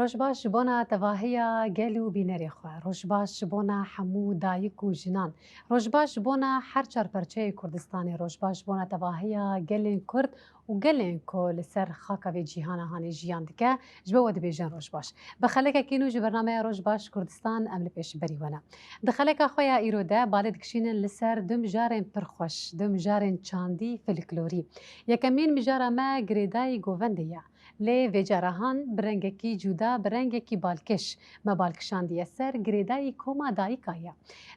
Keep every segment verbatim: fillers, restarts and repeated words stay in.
Rojbaş ji bona tevahiya gel û bînerê xwe. Rojbaş ji bona hemû dayik û jinan. Rojbaş ji bona her çar perçeyê Kurdistanê. Rojbaş ji bona tevahiya gelên Kurd û gelên ku li ser xaka vê cîhana hanê jiyan dike, ji bo we dibêjin rojbaş. Bi xelekekî nû ji bernameya Rojbaş Kurdistan em li pêşberî we ne. Di xeleka xwe ya îro de balê dikişînin li ser du mijarên pir xweş, du mijarên çandî folklorî. Yekemîn mijara me girêdayî govendê ye. Lê vê cara han bi rengekî cuda, bi rengekî balkêş me bal kişandiye ser girêdayî koma dayika ye.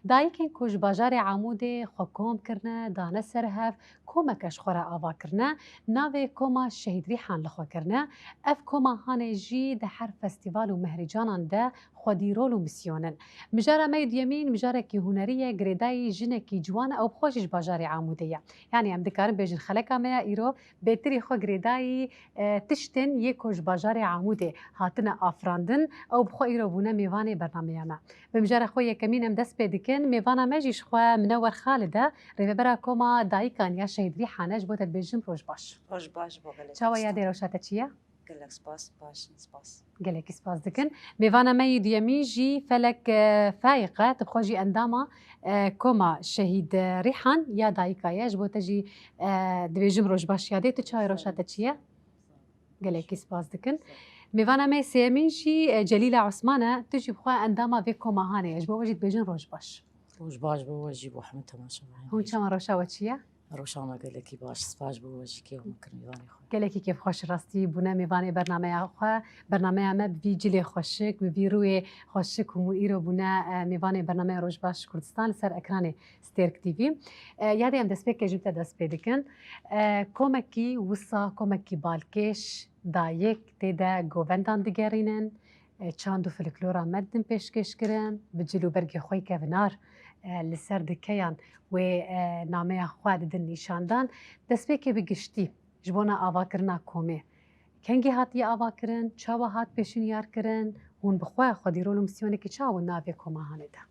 Dayikên ku ji bajarê Amûdê xwe kom kirine, dane ser hev, komeke ji xwe re ava kirine, navê Koma Şehîd Rîhan li xwe kirine. Ev koma hanê jî di her festîval û mehrîcanan de xwedî rol û misyon in. Mijara me yê duyemîn mijarekî hunerî ye, girêdayî jinekî ciwan e, ew bi xwe jî ji bajarê Amûdê ye. Yanî em dikarin bêjin xeleka me ya îro bêtirî xwe girêdayî, e, tiştên yê ku ji bajarê Amûdê hatine afirandin, ew bi xwe îro bûne mêvanê bernameya me. Bi mijara xwe yekemîn em dest pê dikin. Mêvana me jî ji xwe Minewer Xalid e, rêvebera Koma Dayikan ya Şehîd Rîhan e, ji bo te dibêjim roj baş. Roj baş bo gelek. Çawa yadê rewşa te çi ye? Gelek spas, baş in, spas. Gelekî spas dikin. Mêvana me yî duyemîn jî Felek, e, Fayiq e, tu bi xwe jî endama, e, Koma Şehîd, e, Rîhan ya Dayika ye. Ji bo te jî, e, dibêjim roj baş yadê. Tu çawa ye, rewşa te çi ye? Gelekî spas dikin. Mêvana me sêyemîn jî, e, Celîla Osman e. Tu jî bi xwe endama vê koma hanê ye. Ji bo we jî dibêjin roj baş. Roj baş bo we jî, bo hemû temaşevanê. Hûn çawa, rewşa we çi ye? Rewşa me gelekî baş, spas bo we jî, kêf me kir mêvanê xwe. Gelekî kêfxweş rastî bûne mêvanê bernameya xwe. Bernameya me bi vî cilê xweşik, bi vî rûyê xweşik hûn îro bûne, e, mêvanê bernameya Roj Baş Kurdistan li ser ekranê Stêrk T V. E, yadê em destpêkê ji te dest pê dikin. E, komekî wisa, komekî balkêş, dayik tê de govendan digerînin. E, çand û folklora me didin pêşkêşkirin, bi cil û bergê xwe yê kevnar, e, li ser dikeyan wê, e, nameya xwe didin nîşandan. Destpêkê bi giştî ji bona avakirina komê. Kengî hatiye avakirin, çawa hat pêşniyarkirin, hûn bi xwe xwedî rol û misyonekî çawa bû navê koma hanê de?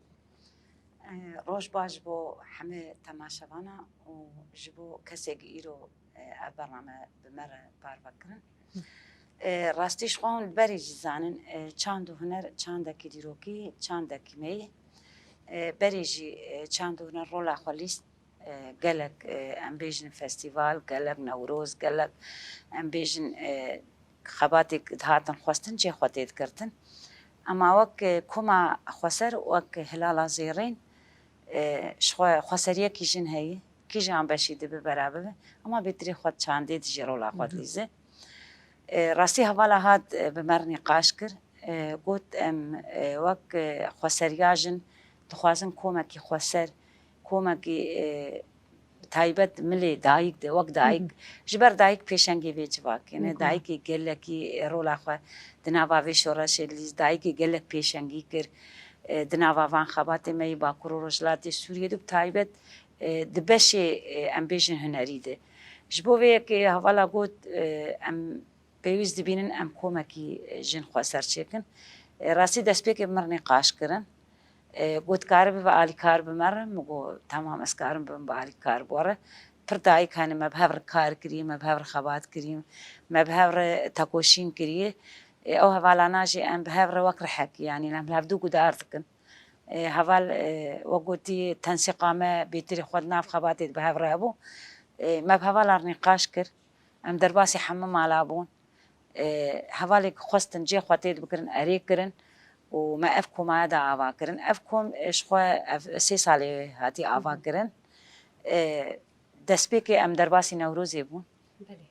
E, roj baş ji bo hemî temaşevana û ji bo kesê ku îro, e, ev bername bi me re parve kirin. E, rastî ji xwe hûn li berê jî zanin, e, çand û huner çandekî dîrokî, çandekî me ye. E, berê jî, e, çand û huner rola xwe lîst, e, gelek, e, em bêjin festîval, gelek Newroz, gelek em bêjin, e, xebatê dihatin xwestin cê xwe tê dikirtin. Ema wek, e, koma xweser, wek Hilala Zêrên, e, ji xwe xweseriyekî jin heye, kîjan beşî dibe bera bibe, ema bêtirî xwe çandê dijî rola xwe Hı hı. dilîze. E, rastî hevala hat, e, bi me re nîqaş kir. E, got, em, e, wek, e, xweseriya jin dixwazin komekî xweser, komekî, e, taybet milê dayik de, wek dayik, Hı hı. ji ber dayik pêşengê vê civakê ne. Hı hı. Dayikê gelekî, e, rola xwe di nava vê şoreşê lîz, dayikê gelek pêşengî kir, e, di nava van xebatê me yî Bakur û Rojhilatê Sûriyê de bi taybet, e, di beşê, e, em bêjin hunerî de. Ji bo vê yekê hevala got, e, em pêwîst dibînin em komekî, e, jin xweser çêkin. E, rastî destpêkê bi me re nîqaş kirin. E, got, "Karibe ve alîkar bi me re?" Min got, "Temam, ez karim bibim bi alîkar bi we re." Pir dayik hene me bi hev re kar kiriye, me bi hev re xebat kiriye, me bi hev re tekoşîn kiriye. E, ew hevalana jî em bi hev re wek rihekî, yanî em li hevdû guhdar dikin. E, heval, e, wek gotî, tensîqa me bêtirî xwe di nav xebatê de bi hev re hebû. E, me bi hevala re nîqaş kir. Em derbasî hemû mala bûn. E, hevalê ku xwestin cê xwe tê dibikirin, erê kirin û me ev komaya da ava kirin. Ev kom, e, ji xwe ev sê salê hatî ava Hı hı. kirin. E, destpêkê em derbasî Newrozê bûn. Belê.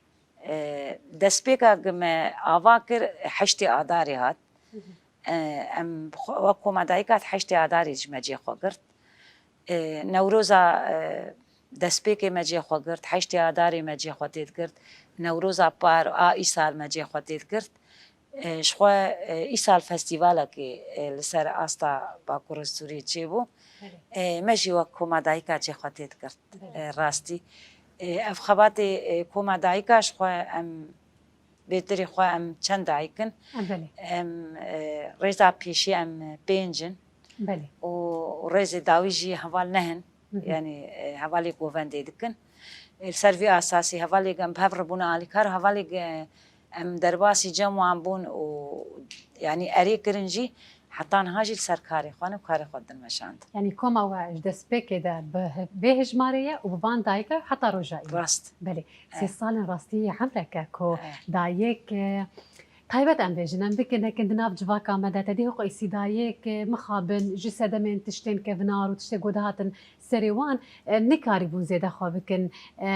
E, destpêka ku me ava kir, heştê Adarê hat. Hı hı. E, em bi xwe, wek koma dayika di heştê Adarê ji me cê xwe girt. E, Newroza, e, destpêkê me cê xwe girt, heştê Adarê me cê xwe tê digirt, Newroza par a îsal me cê xwe tê digirt. E, ji xwe, e, îsal festîvalekê, e, li ser asta Bakurê Sûriyê çêbû. Belê. E, me jî wek koma dayika cê xwe tê digirt. Belê. E, rastî. E, ev xebatê, e, koma dayika ji xwe em bêtirî xwe em çend dayik in. E, belê. Em, e, rêza pêşî em pênc in. Belê. Û, û rêzê dawî jî heval neh in. Hı hı. Yanî, e, hevalê govendê dikin. E, li ser vî asasî hevalê em bi hev re bûne alîkar, hevalê, e, Em derbasî cem wan bûn û, yanî, erê kirin jî, heta niha jî li ser karê xwe ne û karê xwe didin meşand. Yanî koma we ji destpêkê de bi vê hejmarê ye û bi van dayika heta roja îro. Rast. Belê. Sê Eh. sal in rastî hemrek e ku Eh. dayik, e, taybet em bêjin, em bikin, nekin di nav civaka me de, te dî hiqûqî dayik, e, mixabin ji sedemên tiştên kevnar û tiştê ku dihatin serê wan, e, nikarîbûn zêde xwe bikin, e,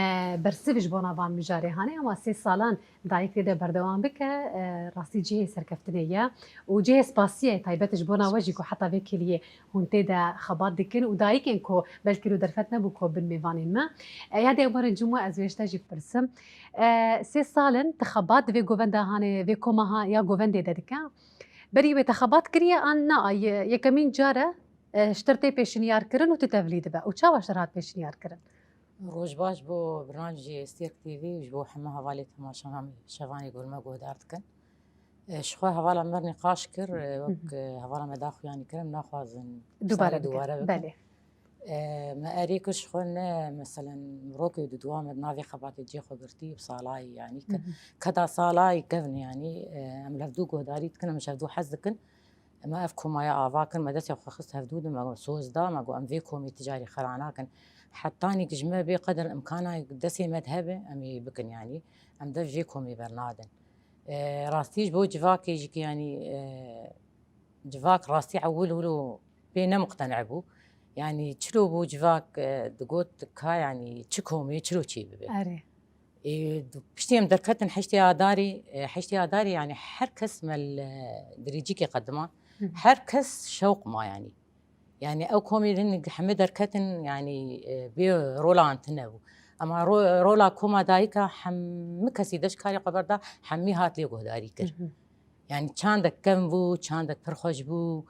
bersiv ji bona van mijarê hanê, ama sê salan dayik tê de berdewam bike, e, rastî cihê serkeftinê ye û cihê spasiyê ye, taybet ji bona we jî ku heta vê kêliyê hûn tê de xebat dikin û dayikên ku belkî lo derfet nebû ku bin mêvanên me. E, ya dê werin cim we ez wê ji te jî bipirsim. E, sê sal in tu xebat di vê govenda hanê, vê koma ha-, ya govendê de dike. Berî wê te xebat kiriye an na, ye-, yekemîn car e, e, ji te re tê pêşinyar kirin û tu tevlî dibe. Û çawa ji te re hat pêşinyar kirin? Roj baş bo bernamjê Stêrk T V û ji bo hemû hevalê temaşevan, şevanê ku li me guhdar dikin. E, ji xwe hevala me nîqaş kir, e, wek, Hı hı. e, hevala me daxuyanî kirin, naxwazin Dubare sarê bike. dubare bikin. Belê. E, me erê kir ji xwe ne, meselen, rokê di dua me di navê xebatê cê xwe girtî, bi salayî, yanî, ke-, Hı hı. keda salayî kevin, yanî, e, em li hevdû guhdarî dikin, em ji hevdû hez dikin. Me ev komaya ava kir, me destê xwe xist hevdû de, me got, soz da, me got, em vê komê ti carî xira nakin. Hetanî ki ji me bê qedir imkana destê me de hebe, em ê bikin, yanî, em dev vê komê bernadin. E, rastî ji bo civakê jî ki, yanî, e, civak rastî ewil wilo pê ne muqtene bû. Yanî çilo bû civak, e, digot ka, yanî çi komê çilo çê bibe. Erê. Ê, du-, piştî em derketin heştê Adarê, e, heştê Adarê, yanî her kes me li, e, dirêcîkê qediman, Hı hı. her kes şewq ma, yanî. Yanî ew komê din hemî derketin, yanî, e, bê rola an tune bû. Ema ro-, rola koma dayika hemî kesî de ji karê xwe berda, hemî hat lê guhdarî kir. Hı hı. Yanî çandek kevn bû, çandek pir xweş bû,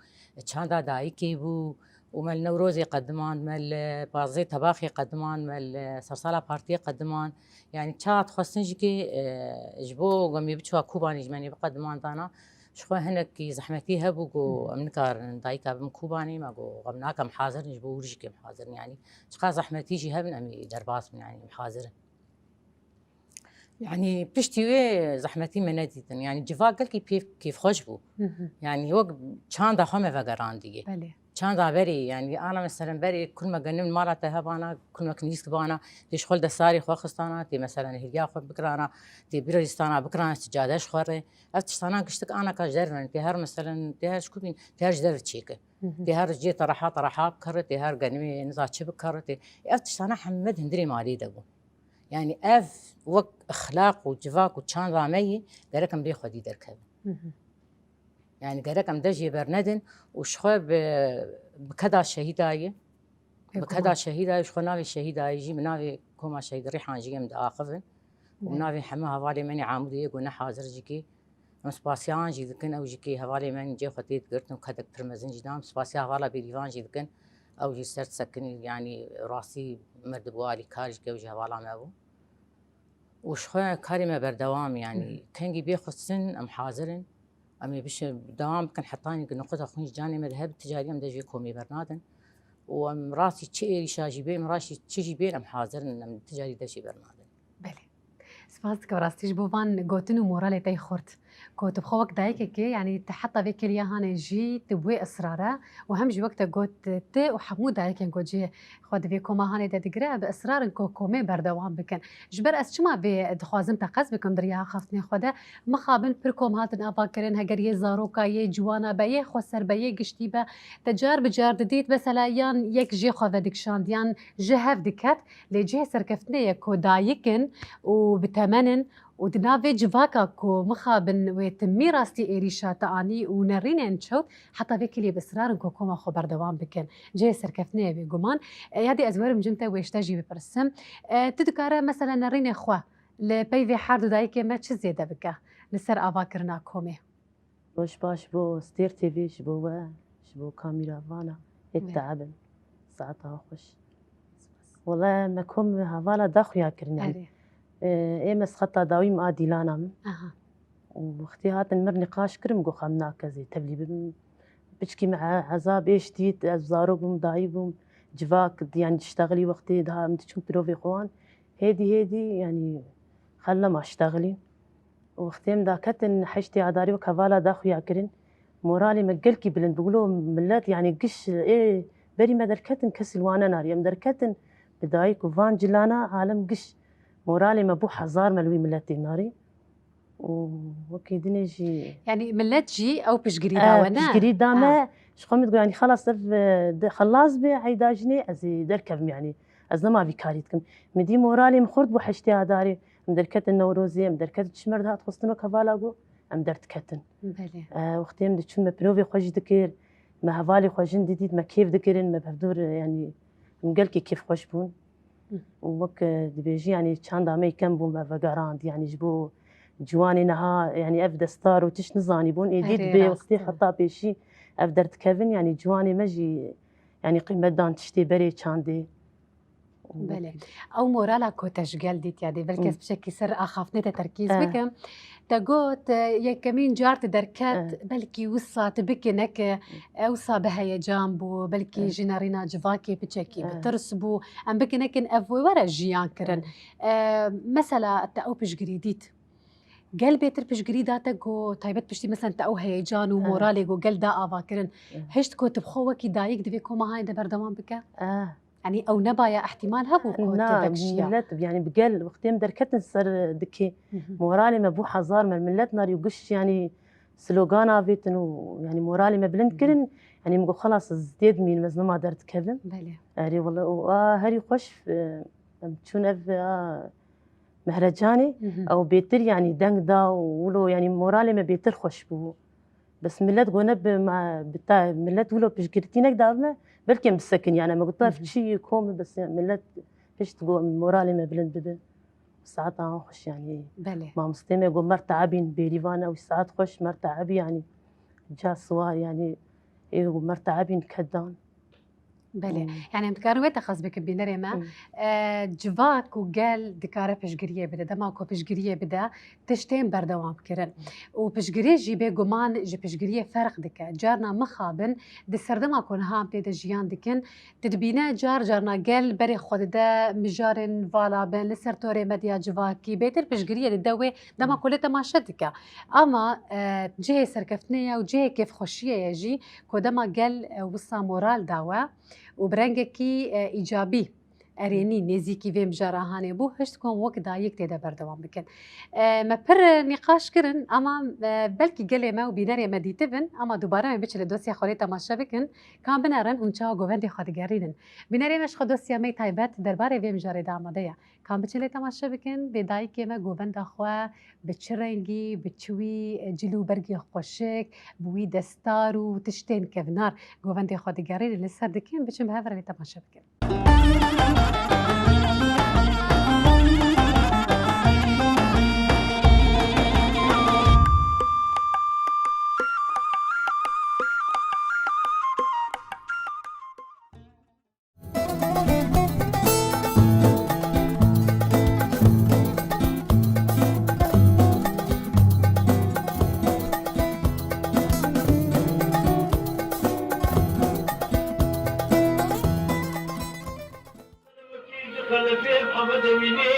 çanda dayikê bû û me li Newrozê qediman, me li pazdehê Tebaxê qediman, me li sersala partiyê qediman. Yanî çawa dixwestin jî kê, e, ji bo ku em ê biçûa Kobanê ji me nê biqediman dana, ji xwe hinekî zehmetî hebû ku Hı hı. em nikarin dayika bim Kobanê, me got, xem nakim, hazir in, ji bo wir jî kê em hazir in. Yanî çiqas zehmetî jî hebin, em ê derbas bin, yanî em hazir in. Yanî piştî wê zehmetî me nedîtin. Yanî civak gelkî pê kêfxweş bû. Hı hı. Yanî wek çanda xwe me vegerandiye. Belê. Çanda berê, yanî ana meselen berê kul me genim mala te hebana, kul me kinîsk bana, tê ji xwe li destarê xwe xistana, tê meselen hêliya xwe bikirana, tê bîra dîstana bikirana, tê cade ji xwe re. Ev tiştana giştik ana ka ji derve ne, tê her meselen, tê her ji ku bîn, tê her ji derve çêke. Hı hı. Tê her cê te reha, te reha bikere, tê her genimê niza çi bikere, tê. Ev tiştana hemû di hundirê malê de bû. Yanî ev wek exlaq û civak û çanda me yî, gerek em lê xwedî derkevin. Hı hı. Yanî gerek em dest jê bernedin û ji xwe bi, bi keda şehîdayê, Bê bi keda guman. şehîdayê, ji xwe navê şehîdayê jî, bi navê koma şehîd Rîhan jî em diaxivin. Û bi Bê. navê hemû hevalê me nê Amûdê yê ku ne hazir jî kê, em spasiya wan jî dikin, ew jî kê hevalê me nê cê xwe tê digirtin û kedek pir mezin jî dan, em spasiya hevala Bêrîvan jî dikin, ew jî ser sekinî, yanî rastî mird bû alîkar jî kê, ew jî hevala me bû. Û ji xwe karê me berdewam, yanî Hı. kengî bê xwestin em hazir in. Em ê bişin dewam bikin hetanî ku nuqita xwîn ji canê me de hebe, ti carî em dest ji vê komê bernadin. Û em rastî çi êrîşa jî bê, em rastî çi jî bê, em hazir in, em ti carî dest jê bernadin. Belê. Spas dikim rastî ji bo van gotin û moralê te yê xurt. Ku tu bi xwe wek dayikekê, yanî tu heta vê kêliya hanê jî tu bi wê israr e û hem jî wek te got tu û hemû dayikên ku cihê xwe di vê koma hanê de digire, bi israr in ku komê berdewam bikin. Ji ber ez çima vê dixwazim teqez bikim di riya axaftinê xwe de, mixabin pir kom hatin avakirin, heger yê zaroka, yê ciwana be, yê xweser be, yê giştî be, te car bi car didît, mesela yan yek jê xwe vedikişand, yan ji hev diket, lê cihê serkeftinê ye ku dayik in û bi temen in û di nav vê civaka ku mixabin wê timî rastî êrîşa te anî û nerînên çewt, heta vê kilî bi israr in ku koma xwe berdewam bikin. Cihê serkeftinê ye bêguman. E, ya dê ez werim cin te wê ji te jî bipirsim. E, tu dikare mesela nerînê xwe li peyvê her du dayikê me çi zêde bike li ser avakirina komê? Roj baş bo Stêr T V, ji bo we, ji bo kamîravana. Hê Bê. teabin. Saeta xweş. Wele me kom hevala daxuya kirin, yanî. Erê. E, ê me sixeta dawî me a dîlana min. Aha. Û wextê hatin mir nîqaş kirin, got xem nake zê tevlî bibim. Piçkî me e-, ezab êş dît, ez zarok bûm, dayî bûm, civak, yanî diştexilî wextê daha em diçûn pirovê xwe wan. Hêdî hêdî, yanî xellema ştexilî. Wextê em daketin heştê Adarê wek hevala da xuya kirin, moralê me gelkî bilind bû. Wilo millet, yanî giş ê berî me derketin, kes li wan nenarî. Em derketin, bi dayik û van cilana alem giş. Moralê me bû hezar me li wî miletê narî. Û wekî dinê jî Yanî millet jî ew piştgirî Eh, dawe, ne? Piştgirî da me, ji xwe min digot, yanî xelas ev, e, de, xelas be, heyda jinê ez ê derkevim, yanî ez nema vî karî dikim. Min dî moralê min xurt bû heştê Adarê. Em derketin Newrozê, em derketin çi me re dihat xwestin wek hevala got, em derdiketin. Belê. E, wextê em diçûn me pirovê xwe jî dikir, me hevalê xwe jin didît, me kêf dikirin, me bi hevdû re, yanî em gelkî kêfxweş bûn. Hı. Û wek, e, dibêjî, yanî çanda me yê kem bû me vegerand, yanî ji bo ciwanê niha, yanî ev destar û tişt nizanîbûn, êdî Erê, dibê rast wextê e. Heta pêşî ev derdikevin, yanî ciwanê me jî, yanî qîmet dan tiştê berê çandê. Belê. Ew morala ku te ji gel dît, ya dê belkî ez Hmm. piçekî ser axaftinê te terkîz Eh. bikim. Te got, e, yekemîn car tu derket, Eh. belkî wisa tu bikin, neke, e, wisa bi heyecan bû, belkî Eh. ji nerîna civakê piçekî Eh. bi tirs bû. Em bikin nekin ev wê were jiyan kirin. Eh. E, mesela te ew piştgirî dît. Gel bêtir piştgirî da te ku taybet piştî, mesela te ew heyecan û Eh. moralê ku gel da ava kirin. Eh. Hişt ku tu bi xwe wekî dayik divê koma hanê de berdewam bike? Eh. Yanî ew nebaye, ihtimal hebû ku Na, te vekşiya. Millet, yanî bi gel wextê em derketin ser dikê, Hı hı. moralê me bû hezar me, millet narî û giş, yanî slogan avêtin û, yanî moralê me bilind Hı hı. kirin. Yanî min got, xelas, ez dê dimînim, ez nema derdikevim. Belê. Erê, wele, û a herî xweş, e, em çûn ev, a, mehrecanê, Hı hı. ew bêtir, yanî deng da û wilo, yanî moralê me bêtir xweş bû. Bes millet gone bi ma-, bi ta-, millet wilo piştgirtînek dav me, belkî em bisekin, yani me got, Hı hı. ev çi kom, bes millet pişt got, moralê me bilind bibe. Saeta an xweş, yani. Belê. Mamostê me got, mer teebîn, bêrîvan ew saet xweş, mer teebî, yani. Ca siwar, yani, ê got, mer teebîn kedan. Belê. Hmm. Yani em dikarin wê texas bikin bînerê me. Hmm. E, civak û gel dikare piştgiriyê bide. Dema ku piştgiriyê bide, tiştên berdewam kirin. Hmm. Û piştgirî jî bêguman ji piştgiriyê ferq dike. Carna mixabin, di serdema ku niha em tê de jiyan dikin, tu dibîne car carna gel berê xwe dide mijarên vala bin, li ser torê medya civakî, bêtir piştgiriyê dide wê dema Hmm. ku lê temaşe dike. Ama, e, cihê serkeftinê ye û cihê kêfxweşiyê ye jî. Ku dema gel, e, wisa moral dawe û bi rengekî, e, îcabî, erênî, nêzîkî vê mijara hanê bû, hişt ku em wek dayik tê de berdewam bikin. E, me pir nîqaş kirin, ama, e, belkî gelê me û bînerê me dîtibin, ama dubare em biçin li dosya xwe lê temaşe bikin, ka em binerin hûn çawa govendê xwe digerînin. Bînerê me ji xwe dosya me yê taybet derbarê vê mijarê de amade ye. Ka em biçin lê temaşe bikin, vê dayikê me govenda xwe bi çi rengî, bi çi wî cil û bergê xweşik, bi wî destar û tiştên kevnar govendê xwe digerînin, li ser dikin, biçin bi hev re lê temaşe bikin. Xelefê Mihemed Emînê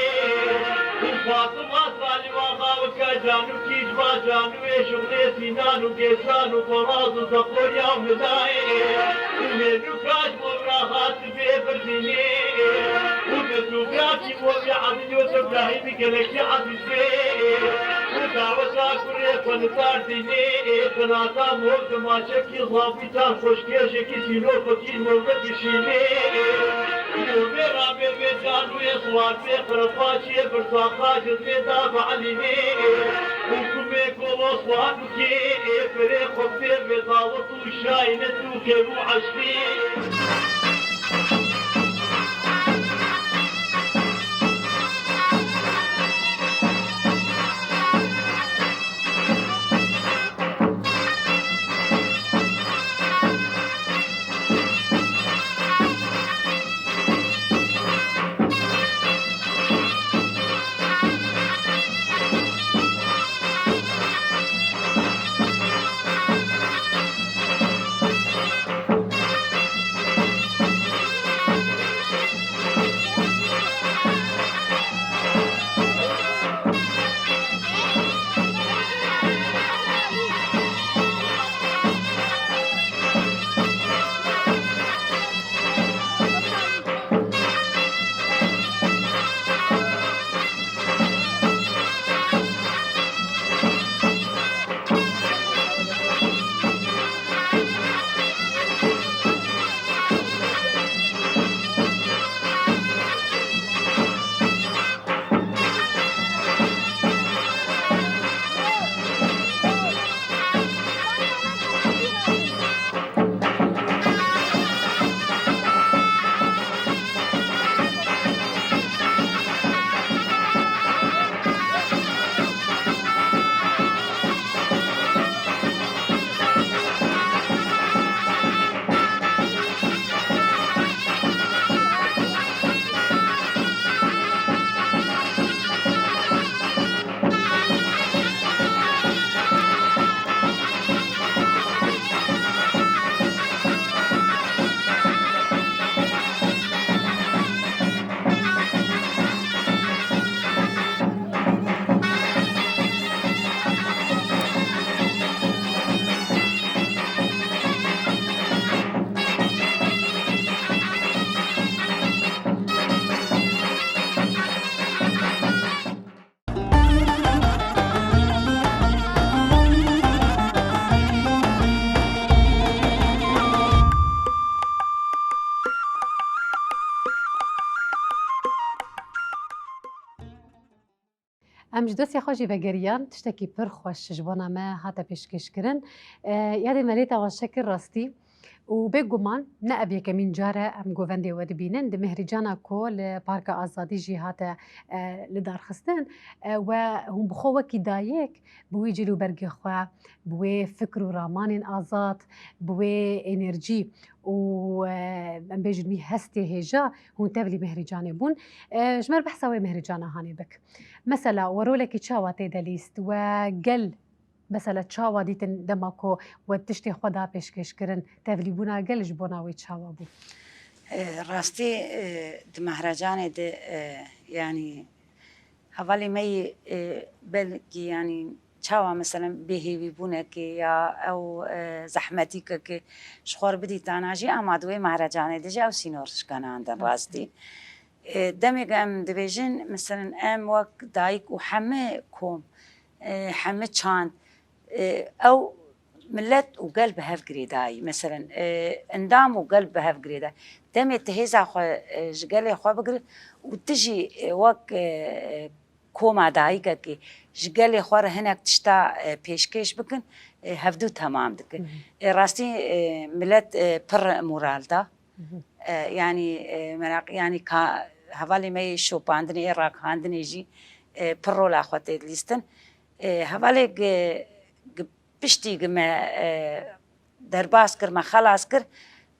û Fatima Salî Waxa weke canûkî ji ba canûyê şixulê Sînan û Gêsan û Poraz û Zeqorya û Milayê û hênûka ji bo vira hatibê Birdînê û bi tûbrakî bo vî Edilî û Îbrahîmî gelekî ezîz bê û daweta kurê xwe li dar dînê, xilata mor dimaçekî zavî Can xweşkêşekî sîlofekî mor ve dişînê. Mor vê rabê vê canûyê siwar vê qirexaçiyê birsaxa ji vê da bielînê. Hukumê kolo siwar bikê, ê pirê xwe bê vê dawet û şayînet û xêr û eşqî. Em ji dostê xwe jî vegeriyan, tiştekî pir xweş ji bona me hate pêşkêşkirin. E, yadê me lê tewaşe kir rastî. Û bêguman ne ev yekemîn car e em govendê we dibînin. Di Mehrîcana ku li Parka Azadî jî hate, e, lidarxistin, e, we hûn bi xwe wekî dayik, bi wê cilûbergê xwe, bi wê fikr û ramanên azad, bi wê enerjî û, e, em bêjin wî hestê hêja hûn tevlî Mehrîcanê bûn. E, ji me re behsa wê Mehrîcana hanê bik. Mesela, we rolekî çawa tê de lîst? We gel, mesela, çawa dîtin dema ku we tiştê xwe da pêşkêşkirin? Tevlîbûna gel ji bona wê çawa bû? E, rastî, e, di Mehrecanê de, e, yanî, hevalê me yî, e, belkî, yanî, çawa, meselen, bêhêvîbûnekê ya ew, e, zehmetîkekê ji xwe re bidîtana jî, ema di wê Mehrecanê de jî ew sînor şikenandin rastî. E, demê ku em dibêjin, meselen, em wek dayik û heme kom, e, heme çand, e, ew milet û gel bi hev girêdayî. Meselen, e, endam û gel bi hev girêdayî. Demê tu hêza xwe, e, ji gelê xwe bigire û tu jî, e, wek, e, koma dayikekê ji gelê xwe re hinek tişta, e, pêşkêş bikin, e, hevdû temam dikin. Hı hı. E, rastî, e, milet, e, pir moral da. Hı hı. E, yanî, e, meraq, yanî ka hevalê me yê şopandinê, yê ragihandinê jî, e, pir rola xwe tê dilîstin. E, hevalê gi, gi piştî gi me, e, derbas kir, me xelas kir,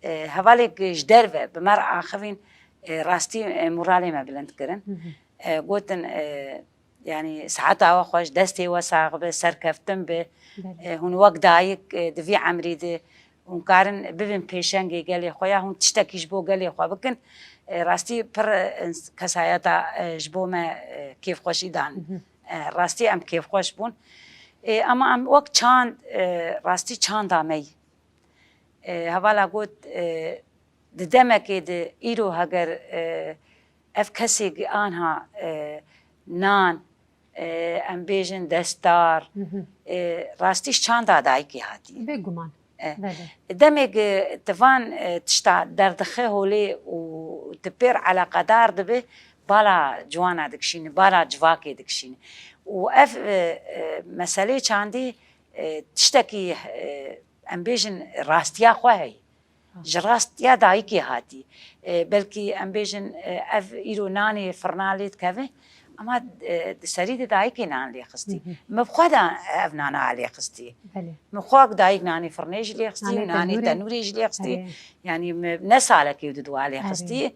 e, hevalê gi ji derve bi me re axivîn, e, rastî, e, moralê me bilind kirin. Hı hı. E, gotin, e, Yanî saeta we xweş, destê we sax be, serkeftin be. Belê. E, hûn wek dayik, e, di vî emrî de hûn karin bibin pêşengê gelê xwe ya hûn tiştekî ji bo gelê xwe bikin. E, rastî pir, e, ins-, kesayeta, e, ji bo me, e, kêfxweşî dan. Mhm. E, rastî em kêfxweş bûn. E, ama em wek çand, e, rastî çanda me yî. E, hevala got, e, di demekê de îro heger, e, ev kesê gi anha, e, nan, e, em bêjin destar, Mhm. e, rastî ji çanda dayikê hatî. Bêguman. E, Belê. Demê gi tu van, e, tişta derdixe holê û tu pêr eleqedar dibe, bala ciwana dikişîne, bala civakê dikişîne. Û ev, e, e, meselê çandî, e, tiştekî, e, em bêjin rastiya xwe heye. Ha. Ji rastiya dayikê hatî. E, belkî em bêjin, e, ev îro nanê firna lê dikeve, ama, e, di serî de dayikê nan lê xistî. Hı hı. Min bi xwe de ev nana lê xistî. Belê. Min xwe dayik nanê firnê jî lê xistî, Nanê nanê tenûrê. tenûrê jî lê xistî. Erê. Yanî min ne salekê û du dua lê Erê. xistî.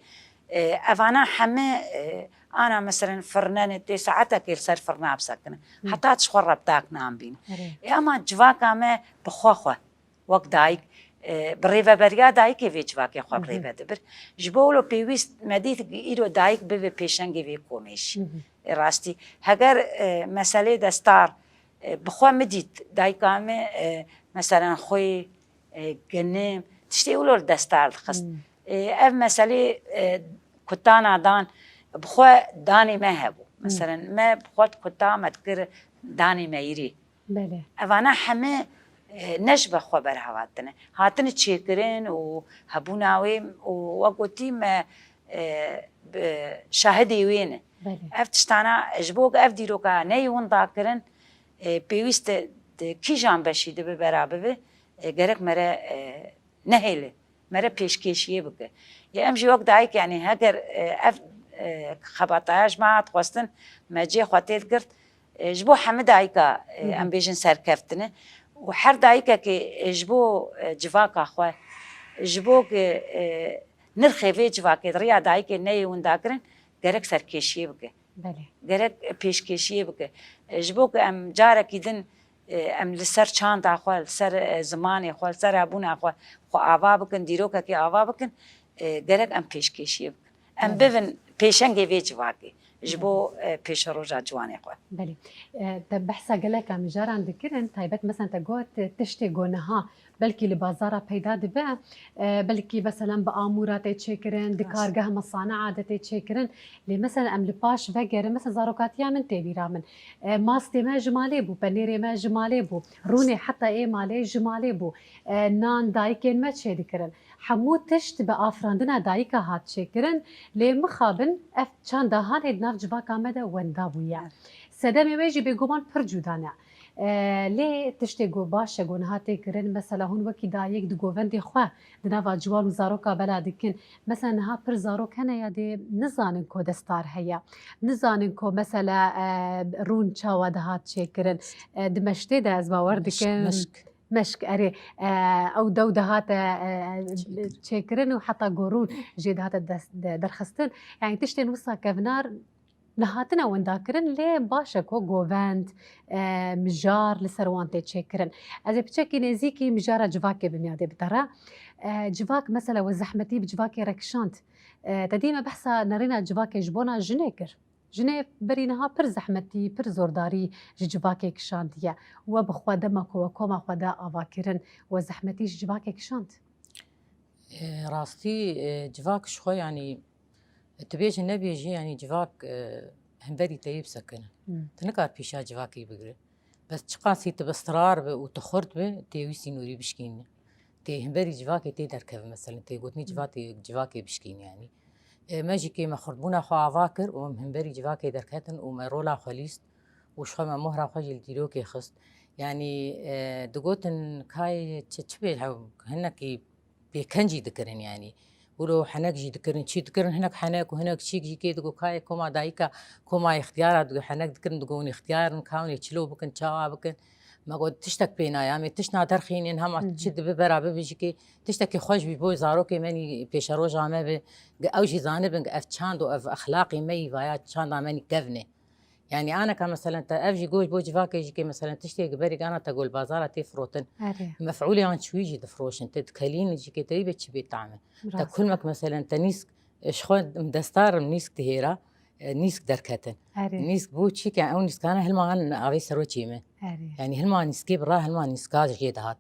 E, evana heme, e, ana meselen firnenê tê saetekê li ser firna bisekine. Hı. Heta ji xwe re bi tak nan bîn. Erê. E, ama civaka me bi xwe xwe. Wek dayik, e, bi rêveberiya dayikê vê civakê xwe bi Hı hı. rêve dibir. Ji bo wilo pêwîst me dît îro dayik bibe pêşengê vê komê jî. Hı hı. E, rastî, heger, e, meselê destar, e, bi xwe min dît, dayika me, e, meselen xwê, e, genim, tiştê wilo li destar dixist. Hı. E, ev meselê, e, kutana dan, bi xwe danê me hebû. Hı. Meselen, me bi xwe kuta me dikir danê meyirî. Belê. Evana heme, e, ne ji be xwe berhev hatine. Hatine çêkirin û hebûna wê û wek gotî me, e, bi şahidê wê ne. Belê. Ev tiştana ji bo ku ev dîroka neyê winda kirin, e, pêwîst e di kîjan beşî dibe bera bibe, e, gerek mere, e, nehêle. Mere pêşkêşiyê bike. Yê em jî wek dayik, yanî heger, e, ev, e, xebataya ji me hat xwestin, me cê xwe tê digirt, e, ji bo hemî dayika, e, Hı hı. em bêjin serkeftine û her dayikekê, e, ji bo, e, civaka xwe, ji bo ku, e, nirxê vê civakê di riya dayikê neyê winda kirin, gerek serkêşiyê bike. Belê. Gerek pêşkêşiyê bike. E, ji bo ku em carekî din, e, em li ser çanda xwe, li ser, e, zimanê xwe, li ser hebûna xwe, xwe ava bikin, dîrokekê ava bikin, e, gerek em pêşkêşiyê bikin. Em Belê. bivin pêşengê vê civakê ji Belê. bo, e, pêşeroja ciwanê xwe. Belê. E, te behsa geleka mijaran dikirin, taybet, mesela, te got, e, tiştê ku niha belkî li bazara peyda dibe, e, belkî, meselan, bi amûra tê çêkirin, di Rast. kargeh mesana de tê çêkirin. Lê, meselan, em li paş vegerin, mesela, zarokatiya min tê bîra min. E, mastê me ji malê bû, penêrê me ji malê bû, rûnê heta ê malê ji malê bû. E, nan dayikên me çêdikirin. Hemû tişt bi afirandina dayika hat çêkirin, lê mixabin ev çanda hanê di nav civaka me de wenda bûye. Evet. Sedemê wê jî bêguman pir cuda ne. E, lê tiştê ku baş e ku niha tê kirin, mesela hûn wekî dayik di govendê xwe di nava ciwan û zaroka bela dikin. Mesela niha pir zarok hene ya dê nizanin ku destar heye. Nizanin ku mesela, e, rûn çawa dihat çêkirin. E, di meştê de ez bawer Meşk, dikim. meşk. Meşk, erê. E, ew dew dihate, e, Çêkirin. çêkirin û heta gorûn jê dihate des-, de-, derxistin. Yani tiştên wisa kevnar nehatine winda kirin, lê baş e ku govend, e, mijar li ser wan tê çêkirin. Ez ê piçekî nêzîkî mijara civakê bi miyadê bidere. E, civak mesela we zehmetî bi civakê re kişand. E, te dî me behsa nerîna civakê ji bona jinê kir. Jinê berî niha pir zehmetî, pir zordarî ji civakê kişandiye. We bi xwe dema ku we koma xwe da avakirin, we zehmetî ji civakê kişand? E, rastî, e, civak ji xwe, yanî, tu bêjî nebêjî, yanî civak, e, hemberî te yê bisekine. Hmm. Tu nikar pêşa civakê bigire. Bes çiqasî tu bi sirar bi û tu xurt bi, tê wî sînorî bişkînî. Tê hemberî civakê tê derkeve, meselen, tê gotinî Hmm. civa-, tê civakê bişkînî, yanî. E, me jî kê me xurtbûna xwe ava kir û em hemberî civakê derketin û me rola xwe lîst û ji xwe me mohra xwe jî li dîrokê xist. Yanî, e, digotin kayê çi, çi bê hew-, hinekî pêkenc jî dikirin, yanî. Wilo henek jî dikirin, çî dikirin, hinek henek û hinek çîk jî kê digo kayê koma dayika, koma ixtiyara digo henek dikirin, digo hûn ixtiyar in, ka hûn ê çilo bikin, çawa bikin. Me got tiştek pê nayê, em ê tiştna derxînin, hema Hı hı. çi dibe bera bibe jî kê tiştekî xweş bî bo zarokê me nî pêşeroja me bi. Ge ew jî zanibin ge ev çand û ev exlaqê me yî vaya çanda me nî kevn e. Yanî aneka meselen te ev jî goş bo civakê jî kê meselen tiştê gi berî gana te gol bazara tê firotin. Erê. Mef'ûlê an çûyî jî difiroşin. Te dikelîn jî kê te wî bê çi bê tam e. Te Rast. kulmek meselen te nîsk, e, ji xwe destar im nîsk dihêra, e, nîsk derketin. Erê. Nîsk bo çî ke ew nîskana hilma an avê serwetê min. Erê. Yanî hilma nîskê bi ra hilma nîska jê dihat.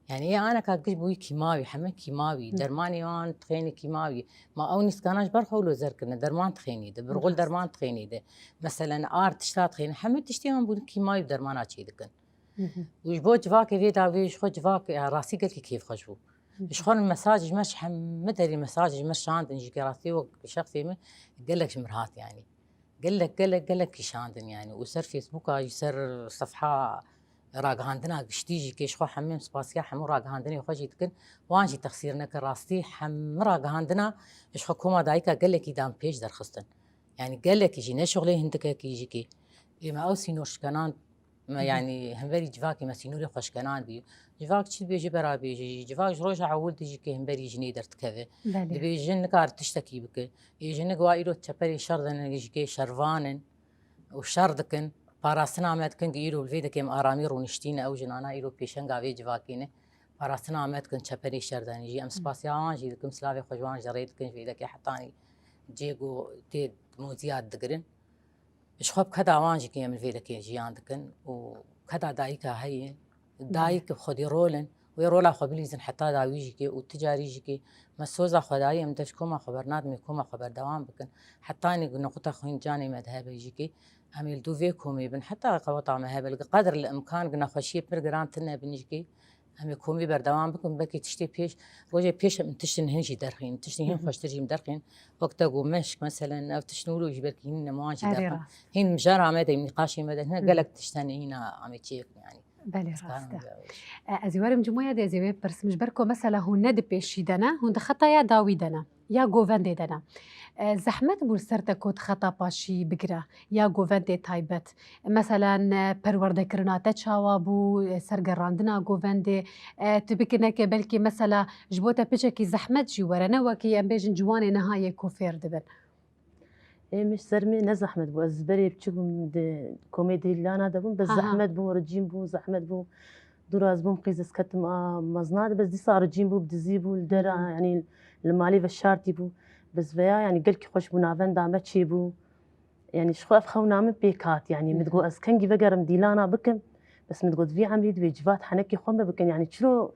Yanî ê aneka giş bûyî kîmawî, heme kîmawî. Hı. Dermanê wan tixênê kîmawî. Ma ew nîskana ji ber xwe wilo zer kirine, derman tixênî de, birxul Rast. derman tixênî de. Meselen, ar tişta tixênî, heme tiştê wan bûn kîmawî bi dermana çê dikin. Hı hı. Û ji bo civakê vê dawiyê ji xwe civak, ya, rastî gelkî kêfxweş bû. Hı hı. Ji xwe mesaj ji me ji heme derî mesaj ji me şandin, ji ke rastî wek şexsê min gelek ji mir hat, yanî. Gelek, gelek, gelek kişandin yani. Û ser Facebooka jî, ser sefha ragihandina giştî jî kê ji xwe hemî em spasiya hemû ragihandinê xwe jî dikin. Wan jî texsîr neke, rastî hemî ragihandina ji xwe koma dayika gelekî dan pêş derxistin. Yani gelekî jî ne şixulê hindikekî jî kê. Ê me ew sînor şikenan Me, Hı hı. yanî hemverî civakê me sînorê xwe şkenandî. Civak çi dibêje bera bêje jî. Civak ji roja ewil dijî kê hemberî jinê derdikeve. Belê. Dibê jin nikare tiştekî bike. Ê jinik wa îro çeperê şer de ne jî kê şervan in û şer dikin. Parastina me dikin ki îro li vê dekê em aramî rûniştîne ew jinana îro pêşenga vê civakê ne. Parastina me dikin çeperê şer de ne jî. Em Hı. spasiya wan jî dikim, silavê xwe ji wan jî rê dikin ji vê dekê hetanî cê ku tê moziyat digirin. Ji xwe bi keda wan jî kê em li vê dekê jiyan dikin û keda dayika heye. Dayik bi xwedî rol in. Wê rola xwe bilîzin heta dawî jî kê û ti carî jî kê me soza xwe dayî em dev ji koma xwe bernadimê, koma xwe berdewam bikin. Hetanî ku nuqta xwîn canê me dihebe jî kê em ê li dû vê komê bin. Heta qeweta me hebe li qedir li imkan gi nexweşiyê pir giran tune bin jî kê Em ê komî berdewam bikin, belkî tiştê pêş, rojê pêş em tiştên hin jî derxîn, tiştên hin Hı hı. xweştir jî em derxîn. Wek te got meşk, meselen, ev tiştên wilo jî belkî hin nemewan jî Erê derxîn. rast. Hin mijara me de, nîqaşê me de, hine Hı hı. gelek tişt hene hîna em ê çêkin, yanî. Belê Dikarim rast e. bêje. E, ez ê werim cimoya de ez ê wê pirsim, ji ber ku mesela hûn ne di pêşî de ne, hûn di xetaya dawî de ne. Ya govendê de ne. E, zehmet bû li ser te ku di xeta paşî bigire, ya govendê taybet. Meselen, e, perwerdekirina te çawa bû, e, sergerandina govendê, e, tu bikineke belkî mesela ji bo te piçekî zehmet jî were, ne wekî em bêjin ciwanê niha yê ku fêr dibin. Ê min ji ser min ne zehmet bû. Ez berê biçûk bûm di komê dîlana de bûm. Bes Aha. zehmet bû, ricîn bû, zehmet bû. Dûr ez bûm qîz ez ketim a mezna de. Bes dîsa ricîn bû, bi dizî bû, li dera, Hı hı. yanî li malê ve şartî bû. Bes veya yanî gelkî xweş bû, navenda me çêbû. Yanî ji xwe ev xewna min pêk hat. Yanî min Hı hı. digot ez kengî vegerim dîlana bikim. Bes min digot vî emrî divê civat henekê xwe me bikin. Yanî çiro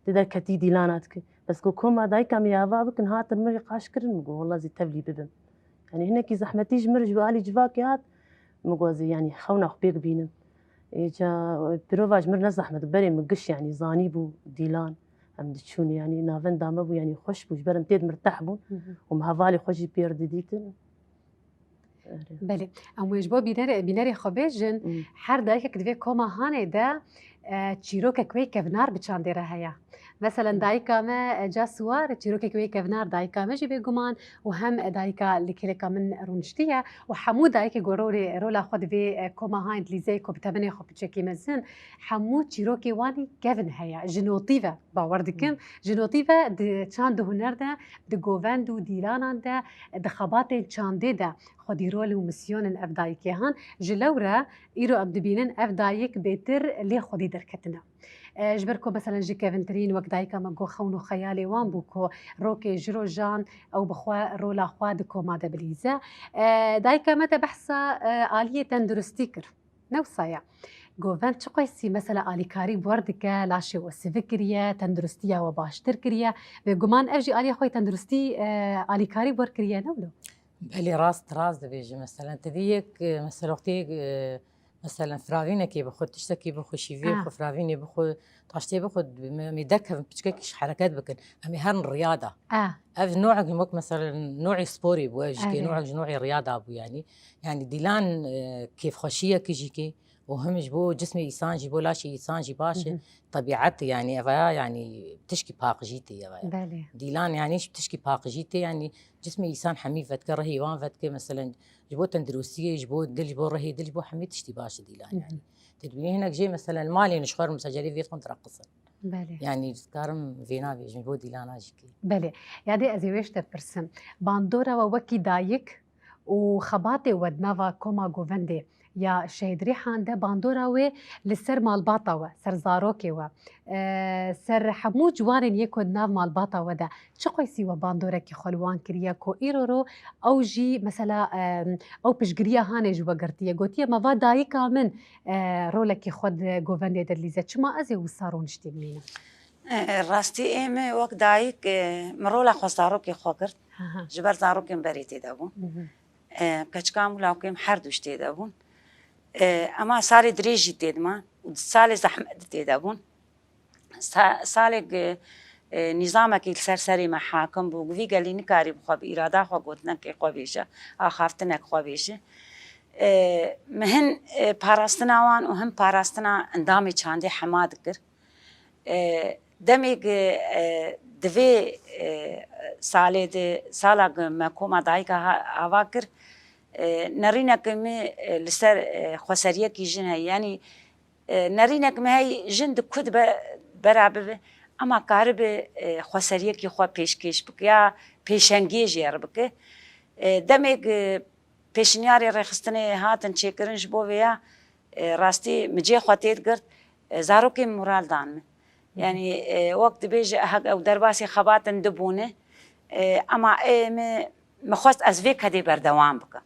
tu derketî dîlana dikî. Bes ku koma dayika min ya va bikin, hatin min rê qaş kirin, min got, "Wela zî tevlî bibim." Yanî hinekî zehmetî ji min re ji alî civakê hat, min got, "Zî yanî xewna xwe pêk bînim." Ê, ca, pirova ji min re ne zehmet, berê min giş yanî zanî bû dîlan, em diçûn yanî navenda me bû, yanî xweş bû, ji ber em têd mirteh bûn Hı hı. û min hevalê xwe jî pêr didîtin. Belê. Em wê ji bo bînerê, bînerê xwe bêjin, her dayikek di vê koma hanê de, e, çîrokek wê kevnar bi çandê re heye. Meselen, dayika me, e, Ca Siwar, çîrokek wê kevnar dayika me jî bêguman û hem, e, dayika li kêleka min rûniştiye û hemû dayikê ku rolê, rola xwe di vê, e, koma hanê di lîzeyê ku bi temenê xwe piçekî mezin, hemû çîrokê wan ê kevin heye. Ji notî ve, bawer dikim, ji notî ve di çand û huner de, di govend û dîlanan de, di xebatên çandê de xwedî rol û misyonên ev dayikê han. Ji lewre îro em dibînin ev dayik bêtir lê xwedî derketine. E, ji ber ku meselen ji kevintirîn wek dayika me got xewn û xeyalê wan bû ku rokê ji rojan ew bi xwe rola xwe di koma de bilîze. E, dayika me de behsa, e, aliyê tenduristî kir. Ne wisa ye. Govend çi qeysî mesela alîkarî bi we re dike, laşê we sivik kiriye, tenduristiya we baştir kiriye. Bêguman ev jî aliya xwe yê tenduristî, e, alîkarî bi we re kiriye, ne wilo? Belê, rast, rast dibêjî. Meselen, tu dî yek, e, mesela wextê yek, e, meselen, firavînekê bixwe, tiştekî bixwe, şîviyê bixwe, firavînê bixwe, taştê bixwe, me, me derkevin piçkekî ji hereket bikin. Em ê herin riya de. Ev noek ji wek, meselen, noê sporê bû, ev jî kê noek ji noê riya de bû, yanî. Yanî dîlan, e, kêfxweşiyekî jî kê û him ji bo cismê îsan jî, bo laşê îsan jî baş e. Tebîet, yanî, eva ya, yanî, tişkî paqijî tê, eva ya. Belê. Dîlan, yanî, ji tişkî paqijî tê, yanî, cismê îsan hemî vedike, rihê wan vedike, meselen, ji bo tenduristiyê, ji bo dil, ji bo rihê dil, ji bo hemî tiştî baş e dîlan, yanî. Tu dibînî hinek jê, meselen, li malê nişxwer, mesela, cerê vê xwe direqisin. Belê. Yanî, dikarim vêna bêjim, ji bo dîlana jî kê. Belê. Yadê ez ê wê ji te pirsim. Bandora we wekî dayik û xebatê we di nava koma govendê ya Şehîd Rîhan de bandora wê li ser malbata we, ser zarokê we, e, ser hemû ciwanên yê ku di nav malbata we de çi qeysî we bandorekî xwe li wan kiriye ku îro ro ew jî mesela, e, ew piştgiriya hanê ji we girtiye. Gotiye, me va dayika min, e, rolekî xwe di govendê de dilîze. Çima ez ê wisa rûniştî bimînim? E, rastî ê min wek dayik, e, min rola xwe zarokê xwe girt. Aha. Ji ber zarokên berê tê de bûn. Mhm. E, keçika min û lawkê min her du jî tê de bûn. E, ema salê dirêj jî tê de man û salê zehmet de tê de bûn. Sa-, salek, e, e, nîzamekî li ser serê me hakim bû. Vî gelî nikarî bi xwe, bi îrada xwe gotinekê xwe bêje, axaftinek xwe bêje. E, min hin, e, parastina wan û hin parastina endamê çandê hema dikir. E, demê ku, e, di vê, e, salê de, sala ku me koma dayika ha-, ava kir, e, nerînek min, e, li ser, e, xweseriyekî jin heye. Yanî, e, nerînek min heye, jin di ku dibe bera bibe, ema karibe, e, xweseriyekî xwe pêşkêş bike ya pêşengê jê re bike. E, demê ku pêşniyarê rêxistinê hatin çêkirin, ji bo vêya, e, rastî min cê xwe tê digirt, e, zarokên moral dan min. Yanî, e, wek dibêje, hek ew derbasî xebatin dibûne, e, ema ê min, min xwest ez vê kedê berdewam bikim.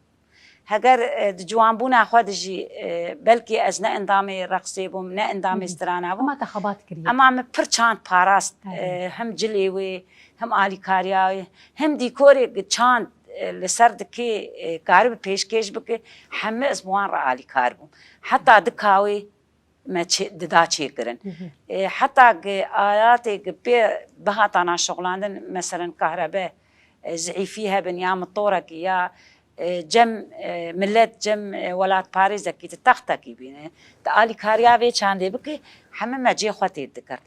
Heger, e, di ciwanbûna xwe de jî, e, belkî ez ne endamê reqsê bûm, ne endamê strana bûm. Ema te xebat kiriye. Ema min pir çand parast, e, hem cilê wê, hem alîkariya wê, hem dîkorê çand, e, li ser dikê, e, karibe pêşkêş bike, hemî ez bi wan re alîkar bûm. Heta dika wê me çê-, dida çêkirin. Hı hı. E, heta ki alatê ki pê bihatana şixulandin, meselen kahrebe, e, zîfî hebin ya mitorekî ya, e, cem, e, millet, cem, e, welatparêzekî di textekî bîne. Di alîkariya vê çandê bike, hemî me cê xwe tê dikirt.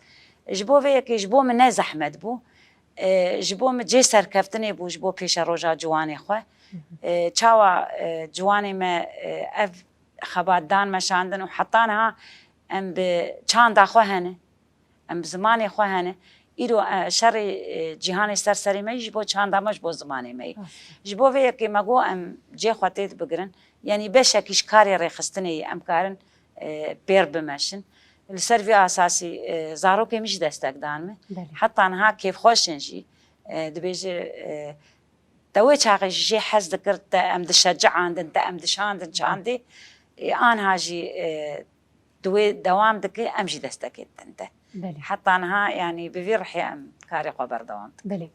Ji bo vê yekê ji bo min ne zehmet bû. E, ji bo min cê serkeftinê bû ji bo pêşeroja ciwanê xwe. Hı hı. E, çawa, e, ciwanê me, e, ev xebat dan meşandin û heta niha em bi çanda xwe hene, em bi zimanê xwe hene. Îro, e, şerê, e, cîhanê ser serê me yî ji bo çanda me, ji bo zimanê me yî. Rast. Ji bo vê yekê me got em cê xwe tê dibigirin. Yanî beşekî ji karê rêxistinê yî em karin, e, pêr bimeşin. Li ser vê asasî, e, zarokê min jî destek dan min. Belê. Heta niha kêfxweş in jî. E, dibêje, e, te wê çaxê ji jê hez dikir, te em dişeciandin, te em dişandin çandê. E, anha jî, e, di wê dewam dike, em jî destekê didin te. Belê. Heta niha, yanî bi vî rihê em karê xwe berdewam dikin. Belê.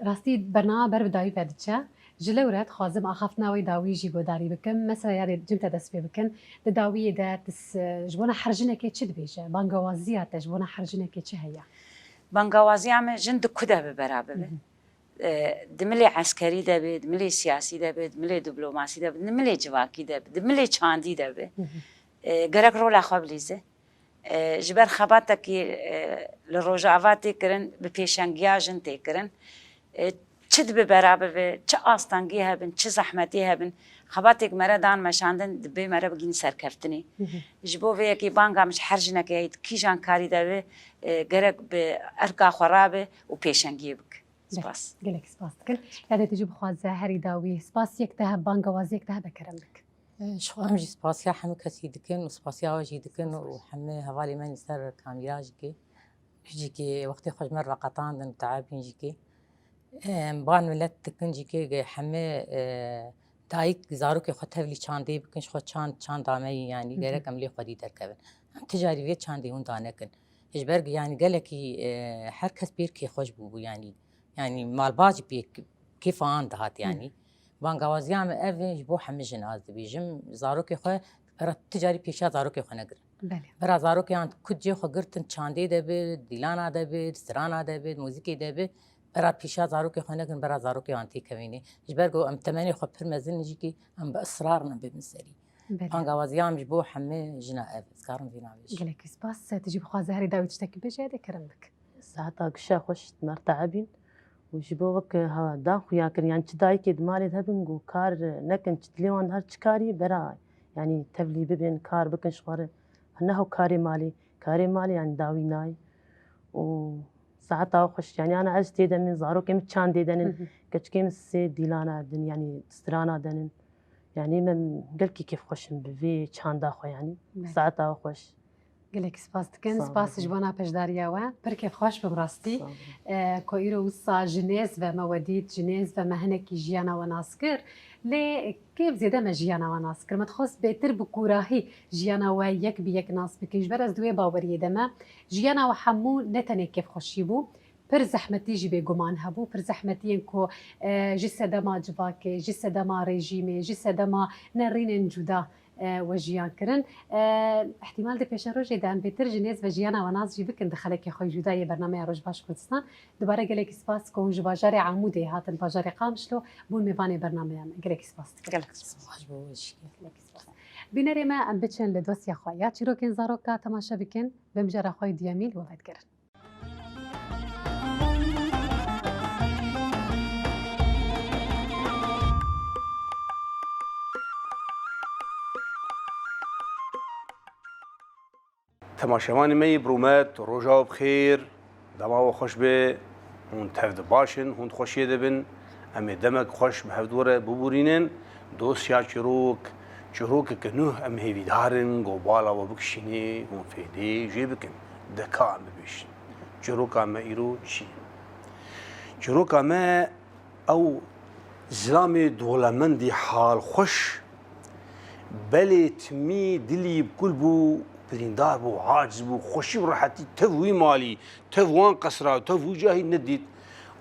Rastî bernama ber bi dawî ve diçe. Ji lewre dixwazim axaftina wê dawî jî guhdarî bikim. Mesela, yadê cim te dest pê bikin. Di dawiyê de tu s-, ji bona her jinekê çi dibêje? Bangewaziya te ji bona her jinekê çi heye? Bangewaziya me jin di ku de bi bera bibe. Hı hı. E, di milê eskerî de be, di milê siyasî de be, di milê diplomasî de be, di milê civakî de be, di milê çandî de be, e, gerek rola xwe bilîze. E, ji ber xebatekî, e, li Rojava tê kirin, bi pêşengiya jin tê kirin. E, çi dibe bera bibe, çi astengî hebin, çi zehmetî hebin, xebatêk me re dan meşandin, dibê me re bigihîn serkeftinê. Ji bo vê yekê banga min ji her jinekê heye, di kîjan karî de be, e, gerek bi erka xwe rabe û pêşengiyê bike. Belê, spas. Gelek spas dikin. Yadê tu jî bixwaze herî dawî spasiyek te hebe, bangewaziyek te hebe kerem bik. Ji xwe em jî spasiya hemû kesî dikin û spasiya we jî dikin û hemû hevalê me ser kamîra jî kê. Jî kê wextê xwe ji me re veqetandin û teebîn jî kê. Em, ban milet dikin jî kê hemû, e, dayik zarokê xwe tevlî çandê bikin, ji xwe çand, çanda me yî, yanî gerek em lê xwedî derkevin. Em ti carî vê çandê hûn danekin. Ji ber, yanî gelekî, e, her kes pêr kêxweş bûbû, yanî, yanî malbat jî pê kêfa wan dihat, yanî. Bangawaziya me ev e, ji bo hemî jin ez dibêjim, zarokê xwe, bera ti carî pêşiya zarokê xwe negirin. Belê. Bera zarokê an ku cê xwe girtin, çandê de be, dîlana de be, strana de be, muzîkê de be, bera pêşiya zarokê xwe negirin, bera zarokê an têkevînê. Ji ber ku em temenê xwe pir mezin jî kê, em bi israr ne bibin serî. Belê. Bangawaziya min ji bo hemî jina ev, ez karim vî navê jî. Gelekî spas. Tu jî bixwaze herî dawî tiştekî bêje, dê kerem bik. Saeta gişa xweş di me re teebîn û ji bo wek, ha, dan xuya kirin, yanî çi dayikê di malê de hebin ku kar nekin, çi dilê wan her çi karî bera, yanî tevlî bibin, kar bikin ji xwe re. Ne ho karê malê, karê malê yanî dawî nayê. Û saeta xweş, yanî ana ez tê de min, zarokê min çandê denin, keçikê min sê dîlana din, yanî strana denin. Yanî me gelkî kêfxweş im bi vê çanda xwe, yanî. Belê. Saeta xweş. Gelekî spas dikin. Spas ji bona beşdariya we. Pir kêfxweş bim rastî. Sağ olun. E, ku îro wisa ji nêz ve me we dît, ji nêz ve me hinekî jiyana we nas kir. Lê kêf zêde me jiyana we nas kir. Me dixwest bêtir bi kûrahî jiyana we yek bi yek nas bikin. Ji ber ez di wê baweriyê de me. Jiyana we hemû ne tenê kêfxweşî bû. Pir zehmetî jî bêguman hebû, pir zehmetiyên ku, e, ji sedema civakê, ji sedema rejîmê, ji sedema nerînên cuda, e, we jiyan kirin. E, îhtîmal di pêşerojê de em bêtir ji nêz ve jiyana we nas jî bikin di xelekê xwe cuda yê bernameya Roj Baş Kurdistan. Dubare gelekî spas ku hûn ji bajarê Amûdê hatin bajarê Qamişlo bûn mêvanê bernameya me. Gelekî spas dikim. Gelek spas. Baş bû, weş. Gelekî spas. Bînerê me, em biçin li dosya xwe ya çîrokên zaroka temaşe bikin. Bi mijara xwe yê duyemîn we vedigerin. Temaşevanê me yê birûmet, roja we bi xêr, dema we xweş be, hûn tev de baş in, hûn di xweşiyê de bin. Em ê demek xweş bi hev re bibûrînin. Dosya çîrok, çîrokeke nû em hêvîdar in, ku bala we bikişînê, hûn fêdê jê bikin. De ka em bibêjin. Çîroka me îro çi ye? Çîroka me ew zilamê dolemendî halxweş, belê timî dilî bi kul bû, birîndar bû, aciz bû, xweşî û rehetî tev wî malî, tev wan qesra, tev wî cahî nedît.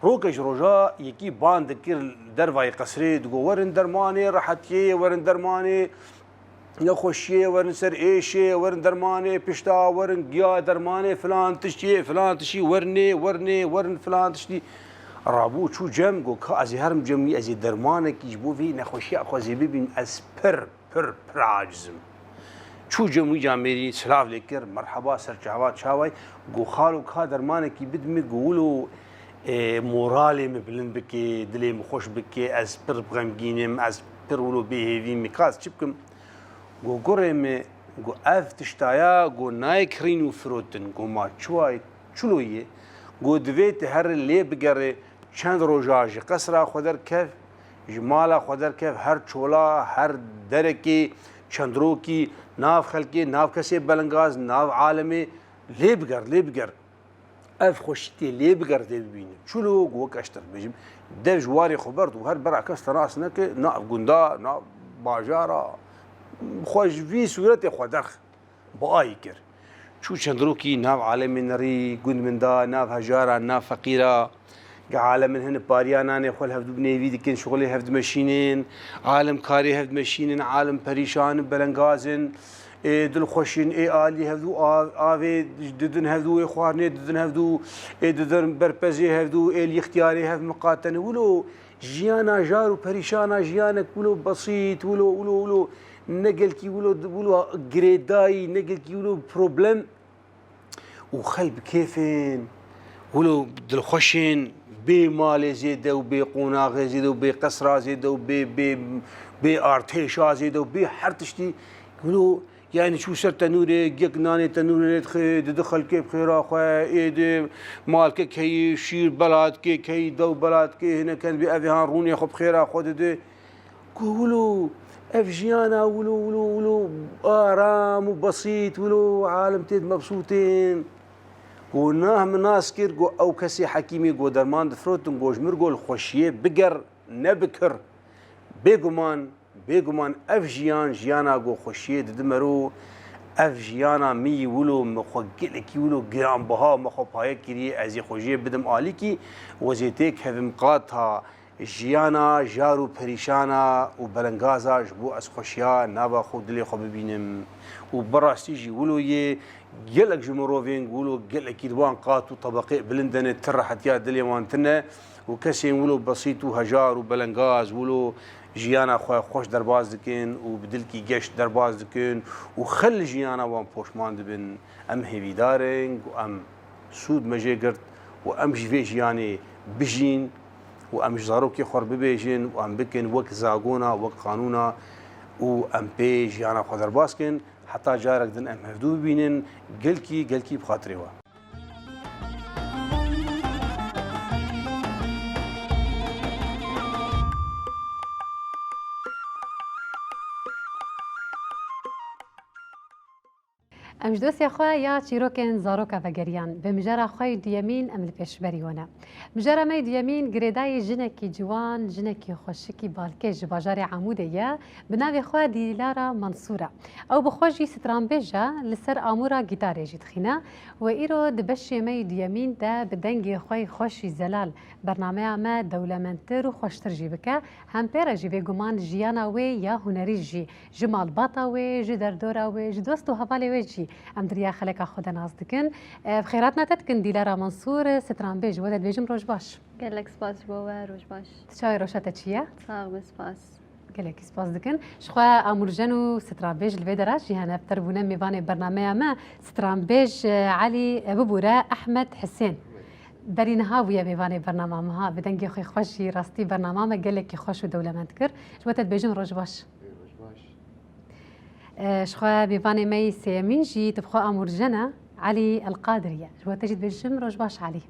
Roke ji roja yekî ban dikir dervayê qesrê, digot, "Werin dermanê rehetiyê, werin dermanê nexweşiyê, werin ser êşê, werin dermanê pişta, werin giya dermanê filan tiştiyê, filan tiştî, werinê, werinê, werin filan tiştî." Rabû çû cem, got, "Ka ez ê herim cem wî, ez ê dermanekî ji bo vê nexweşiya xwe zê bibînim, ez pir, pir, pir aciz im." Çû cem wî camêrî silav lê kir, "Merheba, ser çava, çawa yî?" Got, "Xalo, ka dermanekî bidimê, got, wilo, e, moralê min bilind bike, dilê min xweş bike, ez pir xemgîn im, ez pir wilo bêhêvî me, ka ez çi bikim?" Got, "Gurê me," got, "ev tiştaya," got, "nayê kirîn û firotin." Got, "Ma çi wayî, çilo yê?" Got, "Divê tu here lê bigerê, çend roja ji qesra xwe derkev, ji mala xwe derkev, her çola, her derekê, çend rokî, nav xelkê, nav kesê belengaz, nav alemê, lê biger, lê biger. Ev xweşî tê lê biger, tê bibîne." Çilo, got, "Wek ez te dibêjim, dev ji warê xwe berd û her bera kes te nas neke, nav gunda, nav bajara, xwe ji vî sûretê xwe derx." Bi ayî kir. Çû çend rokî nav alemê nerî, gund min da, nav hejara, nav feqîra. Geh alem in hin pariya nanê xwe li hev dû bi nêvî dikin, şixulê hev dimeşînin, alem karê hev dimeşînin, alem perîşan in, belengaz in. Ê dilxweşin, ê alî hevdû av-, avê didin hevdû, ê xwarinê didin hevdû, ê didin berpezê hevdû, ê lîxtiyarê hev miqatene. Wilo jiyana jar û perîşana jiyanek wilo besît, wilo, wilo, wilo ne gelkî wilo, wilo girêdayî, ne gelkî wilo problem. Û xelk bi kêfên, wilo dilxweşên, bê malê zêde û bê qonaxê zêde û bê qesra zêde û bê, bê, bê artêşa zêde û bê her tiştî. Wilo, yanî çû ser tenûrê, gek nanê tenûrê lê dixê, didi xelkê bi xêra xwe, ê di malkek heyî, şîr beladkê heyî, dew beladkê, hinek ken bê evê han rûnê xwe bi xêra xwe didi. Ku wilo, ev jiyana wilo, wilo, wilo aram û besît, wilo alim têt mebsûtên. Ku nah min nas kir, ku ew kesê hekîmê ku derman difirotin, ku ji mir ku li xweşiyê biger, ne bikir. Bêguman, bêguman ev jiyan, jiyana ku xweşiyê didi mero, ev jiyana min yî wilo, min xwe gelekî wilo giranbiha, min xwe paye kiriye, ez ê xwe jê bidim alîkî, we zê têk hevim qata, Jiyana jar û perîşana û belengaza ji bo ez xweşiya nava xwe û dilê xwe bibînim. Û bi rastî jî wilo yê gelek ji mirovên wilo gelekî di wan qat û tebeqê bilind de ne, ti rehetiya dilê wan tine û kesên wilo besît û hejar û belengaz wilo jiyana xwe xweş derbas dikin û bi dilkî geş derbas dikin û xel li jiyana wan poşman dibin. Em hêvîdar in ku em sûd me jê girt û em ji vê jiyanê bijîn û em ji zarokê xwe re bibêjin û em bikin wek zagona, wek qanûna û em pê jiyana xwe derbas kin. Heta carek din em hevdû bibînin, gelkî, gelkî bi xatirê we. Em ji dosya xwe ya çîrokên zaroka vegeriyan. Bi mijara xwe yê duyemîn em li pêşberî we ne. Mijara me yê duyemîn girêdayî jinekî ciwan, jinekî xweşikî balkêş ji bajarê Amûdê ye. Bi navê xwe Dîlara Mansûr e. Ew bi xwe jî stranbêj e, li ser amûra gîtarê jî dixîne. We îro di beşê me yê duyemîn de bi dengê xwe yê xweş û zelal bernameya me dewlemendtir û xweştir jî bike. Hempê re jî bêguman jiyana wê ya hunerî jî ji malbata wê, ji derdora wê, ji dost û hevalê wê jî em di riya xeleka xwe de nas dikin. E, bi xêr hatina te dikin Dîlara Mansûr, stranbêj, we te dibêjim roj baş. Gelek spas ji bo we, roj baş. Tu çawa yî, roja te çi ye? Sax be, spas. Gelekî spas dikin. Ji xwe amûrjen û stranbêj li vê dera jî hene, ev ter bûne mêvanê bernameya me, stranbêj, e, Elî, e, bibûre Ehmed Hisên. Berî niha bûye mêvanê bernama me ha, bi dengê xwe xweş jî rastî bernama me gelekî xweş û dewlemend kir. Ji we te dibêjim roj baş. Ê, roj baş. E, ji xwe mêvanê me yî sêyemîn jî tu bi xwe amûrjen e, Elî Elqadirî ye. Ji we te jî dibêjim roj baş Elî.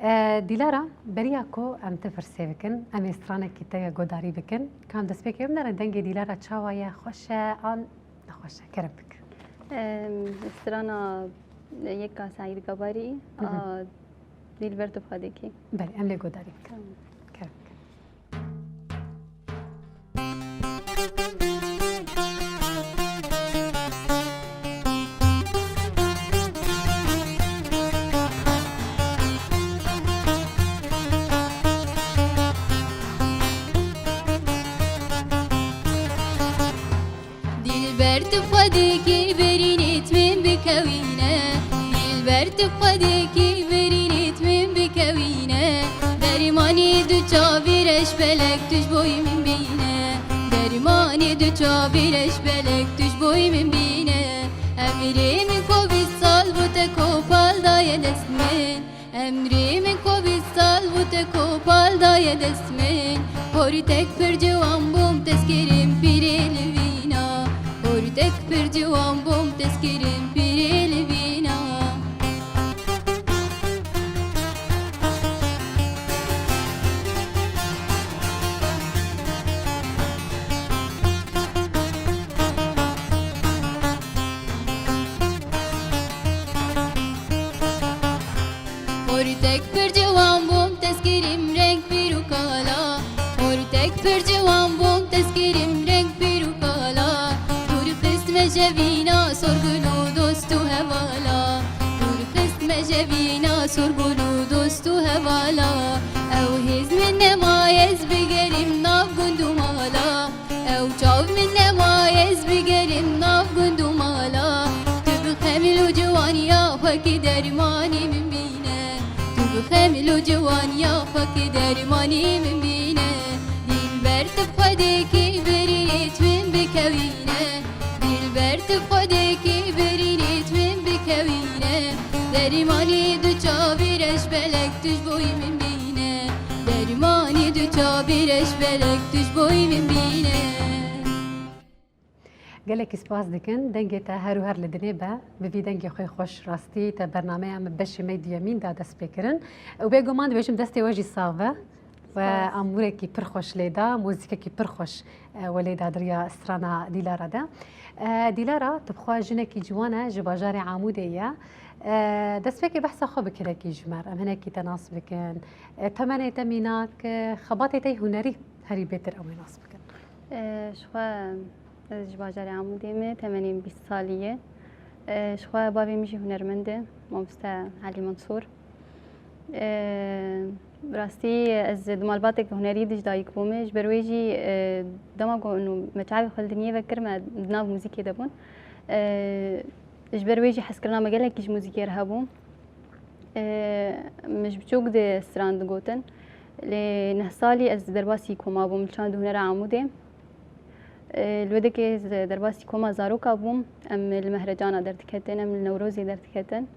E, Dîlara, beriya ku em te pirsê bikin, em ê stranekî te godarî bikin. Ka em destpêkê binêrin, dengê Dîlara çawa ye, xweş e an nexweş e? Kerem bik. Em, strana Yeka Seîd Gabarî, mhm, a Dilber tu xwedekî. Belê, em lê godarî bikin. Tamam. Kerem bik. Dilber tu xwedekî berînêt min bikewîne. Dilber tu xwedekî berînêt min bikewîne. Dermanê du çavî reş belek tu ji boyî min bîne. Dermanê du çavî reş belek tu ji boyî min bîne. Emrê min ko bîst sal bû te kopal daye dest min. Emrê min ko bîst sal bû te kopal daye dest min. Portek pir ciwan bûm tezkirim pîrê li vîna. Portek pir ciwan bûm tezkirim pîrê li vîna. Portek pir ciwan bûm tezkirim reng pîr û kala. Portek pir ciwan bûm tezkirim reng pîr û kala. Dûr xist me jevîna sorgul û dost û hevala. Dûr xist me jevîna sorgul û dost û hevala. Ew hêz min nema ez bigerim nav gund û mala. Ew çav min nema ez bigerim nav Ya xwekî dermanî min bîne, tu bi xemil û ciwaniya xwekî dermanî min bîne. Dilber tu bi xwedekî birînê tu min bikewîne. Dilber tu bi xwedekî birînê tu min bikewîne. Dermanî du çavî reş belek tu ji boyî min bîne. Dermanî du çavî reş belek tu ji boyî min bîne. Gelekî spas dikin. Dengê te her û her li dinê be. Bi vî dengê xwe xweş rastî te bernameya min beşê me duyemîn da dest pê kirin. Û bêguman dibêjim destê we jî sax be. We Spas. Amûrekî pir xweş lê da, muzîkekî pir xweş, e, we lê da di riya strana Dîlara de. E, Dîlara, tu bi xwe jinekî ciwan e, ji bajarê Amûdê ye. E, destpêkê behsa xwe bike hinekî ji me re. Em hinekî te nas bikin. E, temenê te mînak, e, xebatê te yê hunerî herî bêtir ew ê nas bikin. E, ji xwe, ez ji bajarê Amûdê me, temenê min bîst salî ye. E, ji xwe bavê min jî hunermend e, mamoste Elî Mansûr. E, bi rastî ez di malbateke hunerî de ji dayik bûme. Ji ber wê jî, e, dema ku me çavê xwe li dinyê vekir, me di nav muzîkê de bûn. E, ji ber wê jî hezkirina me gelekî ji muzîkê re hebû. E, min ji biçûk de stran digotin. Lê neh salî ez derbasî koma bûm li Çand û Hunera Amûdê. E, li wê dekê ez derbasî koma zaroka bûm. Em li Mehrecana derdiketin, em li Newrozê derdiketin.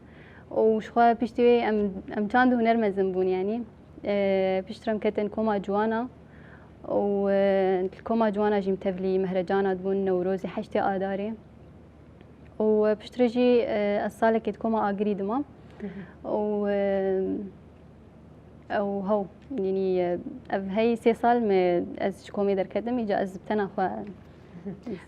Û ji xwe piştî wê em, em çand û huner mezin bûn, yanî. E, piştre em ketin koma ciwana. Û, e, li koma ciwana jî em tevlî Mehrecana dibûn, Newrozê, heştê Adarê. Û, e, piştre jî, e, ez salekê di koma Agirî dimam. Hı hı. Û, e, ew hew, yanî, e, ev hey sê sal me ez ji komê derketim, îca ez bi tena xwe.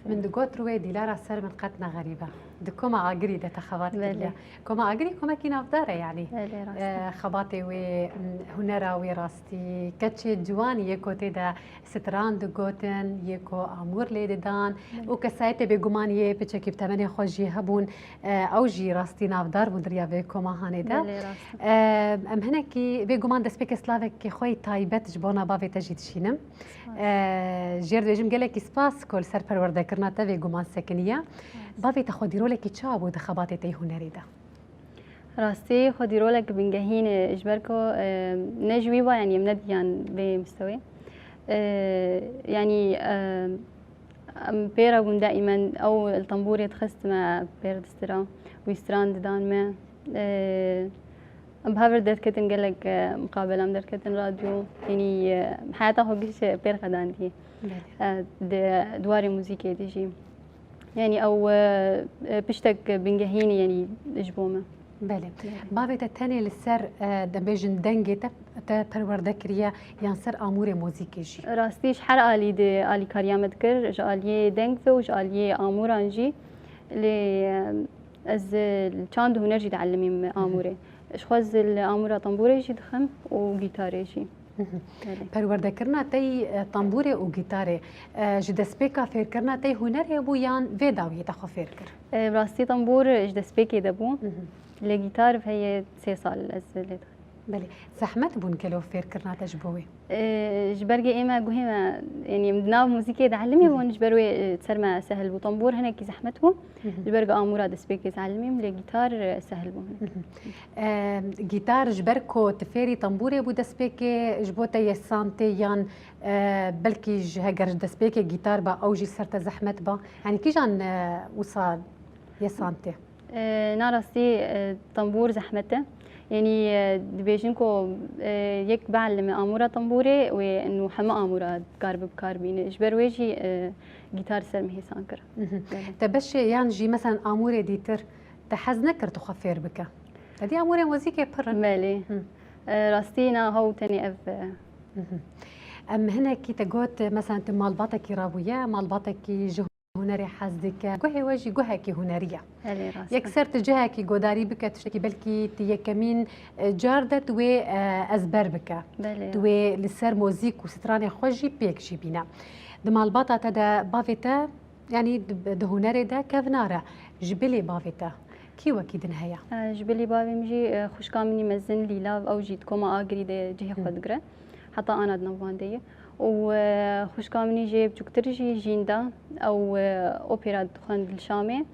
Min digot, rûyê Dîlara ser min qet ne xerîb e. Di koma Agirî de te xebat kiriye. Belê. Koma Agirî komekî navdar e, yanî. Belê, rast e. E, xebatê wê, m, hunera wê rastî, keçê ciwanî yê ku tê de stran digotin, yê ku amûr lê didan Belê. Û kesayetê bêguman yê piçekî bi temenê xwe jî hebûn, e, ew jî rastî navdar bûn di riya vê koma hanê de. Belê, rast e. E, em hinekî bêguman destpêkê slavekê xwe yê taybet ji bona bavê te jî dişînim. Spas. E, jêr dibêjim gelekî spas ku li ser perwerdekirina te vêguman sekiniye. Spas. Bavê te xwedîrolekî çawa bû di xebatê te yê hunerî de? Rastî xwedî rolek bingehîn e, ji ber ku, e, ne ji wî va, yanî em nediyan vê mistewê. E, yanî, e, em pê re bûn daîmen, ew li tembûrê dixist me pê re distira, wî stran didan me. E, em bi hev re derketin gelek, e, miqabele em derketin radyo. Yanî, e, heyata xwe giş pê re xedandî. Belê. E, di, di warê muzîkê de jî. Yanî ew, e, e, piştek bingehîn e, yanî ji bo me. Belê. Belê. Bavê te tenê li ser, e, dibêjin dengê te, te perwerde kiriye yan ser amûrê muzîkê jî? Rastî ji her alî de alîkariya me dikir. Ji aliyê deng ve û ji aliyê amûran jî. Lê, e, ez, e, li çand û huner jî dielimîm amûrê. Ji xwe ez li amûra tembûrê jî dixim û gîtarê jî. Hı hı. Belê. Perwerdekirina te yî, e, tembûrê û gîtarê, e, ji destpêka fêrkirina te yî hunerê bû yan vê dawiyê te xwe fêr kir? E, bi rastî tembûr ji destpêkê de bû. Hı hı. Lê gîtar heye sê sal ez lê dixim. Belê. Zehmet bûn gelo fêrkirina te ji bo wê? E, ji ber ku ême guhê me, yanî em di nav muzîkê de elimî bûn, ji ber wê, e, ser me sehil bû. Tembûr hinekî zehmet bû. Hı hı. Ji ber ku amûra destpêkê ez elimîm, lê gîtar, e, sehil bû hinek. Hı hı. E, gîtar ji ber ku tu fêrî tembûrê bû destpêkê ji bo te yê santê yan, e, belkî ji heger ji destpêkê gîtar ba ew jî ser te zehmet ba? Yanî kîjan, e, wisa yê santê? E, na rastî, e, tembûr zehmet e. Yanî, e, dibêjin ku, e, yek bielime amûra tembûrê wê û heme amûra karibe bi kar bîne. Ji ber wê jî, e, gîtar ser min hêsan kir. Mhm. Belê. Te beşê yan jî mesela amûrê dîtir te hez nekir tu xwe fêr bike? Te dî amûrê muzîkê pir in. Belê. Hı. E, rastî na hew tenê ev, e, Mhm. Em hinekî te got, mesela tu malbatekî rabûye, malbatekî ji hunerê hez dike. Guhê we jî guhekî hunerî ye. Belê, rast e. Yekser tu cihekî godarî bike, tiştekî belkî tu yekemîn, e, car de tu wê, e, ezber bike. Belê. Tu wê li ser mozîk û stranê xwe jî pêk jî bîne. Di malbata te de bavê te, yanî di, di hunerê de kevnar e. Ji bilî bavê te kî wekî din heye? E, ji bilî bavê min jî, e, xwişka min î mezin Lîla, ew jî di koma Agirî de cihê xwe digire. Heta ana di nav wan de ye. Û, e, xwişka min î jê biçûktir jî Jînda, ew, e, opera dixwend li Şamê.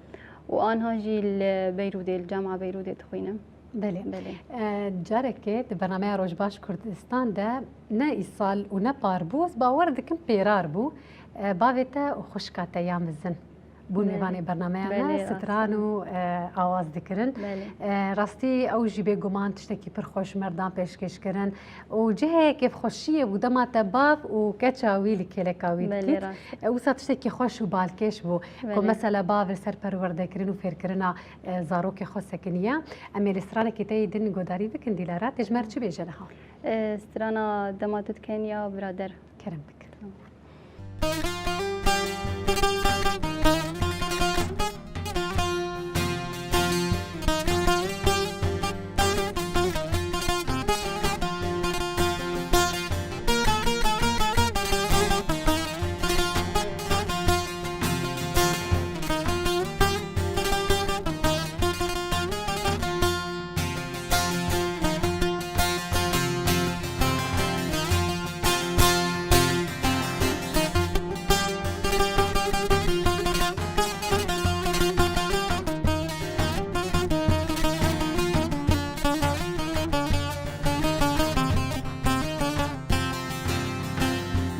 û anha jî li Beyrûdê, li Cama Beyrûdê dixwînim. Belê. Belê. E, carekê di bernameya Rojbaş Kurdistan de ne îsal û ne par bû, ez bawer dikim pêrar bû. E, bavê te û xwişka te ya mezin bû Belê. mêvanê bernameya Belê, me, rast stran e. û, e, awaz dikirin. Belê. E, rastî ew jî bêguman tiştekî pir xweş ji me re dan pêşkêş kirin. Û cihê kêfxweşiyê bû dema te bav û keça wî li kêleka wî Belê, dikît. rast. E, wisa tiştekî xweş û balkêş bû. Ku Belê. mesela bav li ser perwerdekirin û fêrkirina, e, zarokê xwe sekiniye. Em ê li stranekî te yê din guhdarî bikin, Dîlara. Tê ji me re çi bêje niha? E, strana Dema tu dikenî ya birader. Kerem bike. Tamam.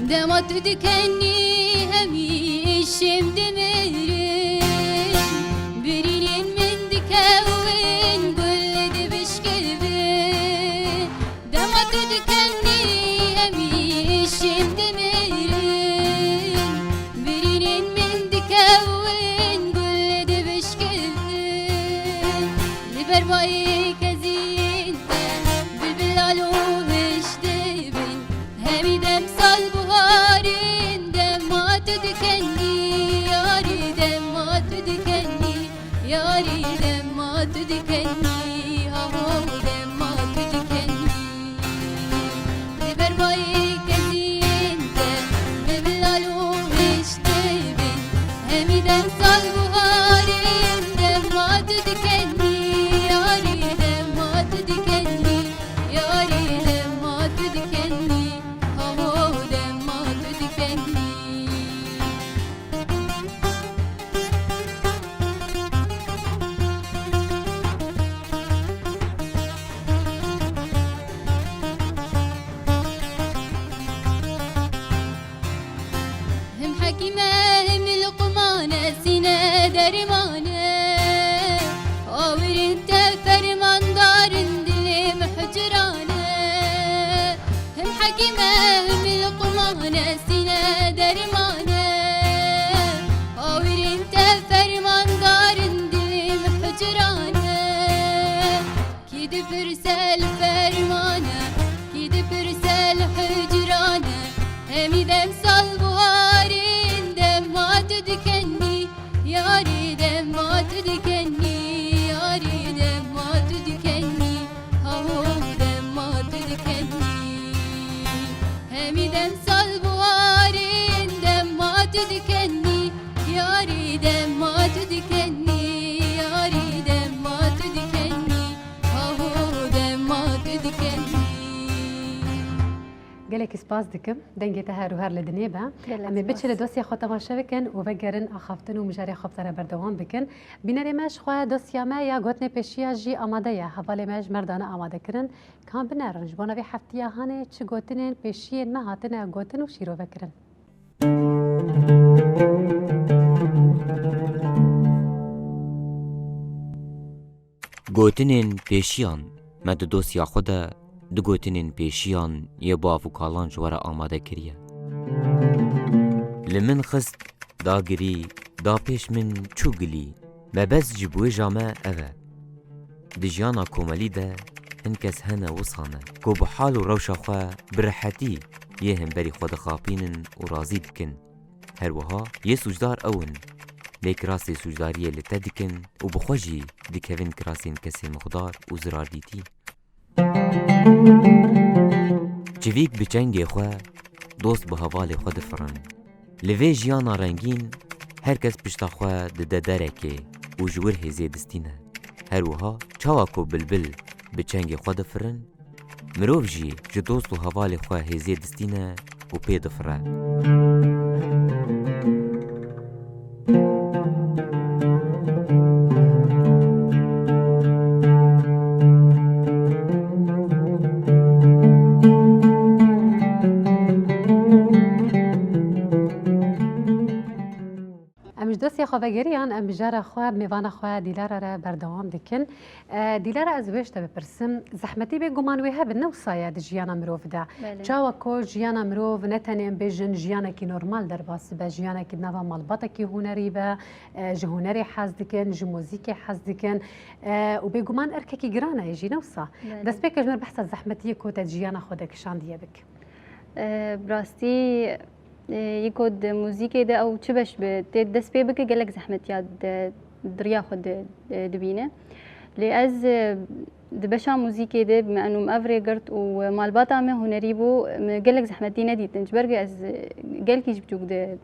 Dema tu dikenî hemî şêm dimirin, birînên min dikewin, gul dibişkivin. Dema tu dikenî hemî şêm dimirin, birînên min dikewin, gul dibişkivin. Li ber bayê kezîn te bilbil alo hişt dibin. Hemî dem sal buharîn, dema tu dikenî, yarî dema tu dikenî, yarî dema tu dikenî, aho dema tu dikenî. Li ber bayê kezîn te bilbil alo hişt dibin. Hemî dem sal buharîn, dema tu dikenî, yarî dema tu dikenî, yarî dema tu dikenî, aho dema tu dikenî. Him hekîm e, him Luqman e, sîne derman e. Awirên te fermandar in, dilê min hicran e. Him hekîm e, him Luqman e, sîne derman e. Awirên te fermandar in, dilê min hicran e. Kî dipirse li ferman e, kî dipirse li hicran e. Hemî dem sal buharîn, dema tu dikenî, yarî dema tu dikenî, yarî dema tu dikenî, haho dema tu dikenî. Hemî dem sal buharîn, dema tu dikenî, yarî dema tu dikenî, yarî dema tu dikenî, haho dema tu dikenî. Gelekî spas dikim. Dengê te her û her li dinê be. Gelek Em ê biçin li spas. dosya xwe temaşe bikin û vegerin axaftin û mijarê xwe bi te re berdewam bikin. Bînerê me ji xwe dosya me ya gotinê pêşiya jî amade ye. Hevalê me ji me re dane amade kirin. Ka em binerin, ji bona vê heftiya hanê çi gotinên pêşiyên me hatine gotin û şîrove kirin. Gotinên pêşiyan. Me di dosya xwe de du gotinên pêşiyan yê bav û kalan ji we re amade kiriye. Li min xist, da girî, da pêş min çû gilî. Mebest ji biwêja me ev e. Di jiyana komelî de hin kes hene wisan e, ku bi hal û rewşa xwe bi rehetî yê hemberî xwe dixapînin û razî dikin. Her wiha yê sûcdar ew in, lê kirasê sûcdariyê li te dikin û bi xwe jî dikevin kirasên kesên mixdar û zirardîtî. Çivîk bi çengê xwe, dost bi hevalê xwe difirin. Li vê jiyana rengîn, her kes pişta xwe dide derekê û ji wir hêzê distîne. Her wiha çawa ku bilbil bi çengê xwe difirin, mirov jî ji dost û hevalê xwe hêzê distîne û pê difire. Xwevegeriyan, em mijara xwe, mêvana xwe Dîlara re berdewam dikin. E, Dîlara, ez wê ji te bipirsim, zehmetî bêguman wê hebin, ne wisa ye di jiyana mirov de. Belê. Çawa ku jiyana mirov ne tenê em bêjin jiyanekî normal derbas dibe, jiyanekî di nava malbatekî hunerî be, e, ji hunerê hez dikin, ji muzîkê hez dikin, e, û bêguman erkekî giran e jî, ne wisa? Belê. Destpêkê ji me behsa zehmetiyê ku te di jiyana xwe de kişandiye bik. E, bi rastî, e, yê ku di muzîkê de ew çi beş bi tê dest pê bike, gelek zehmetiya di, di riya xwe di, e, dibîne. Lê ez, e, di beşa muzîkê de me enû min ev rê girt û malbata me hunerî bû, min gelek zehmetî nedîtin. Ji ber ku ez, e, gelkî ji biçûk di,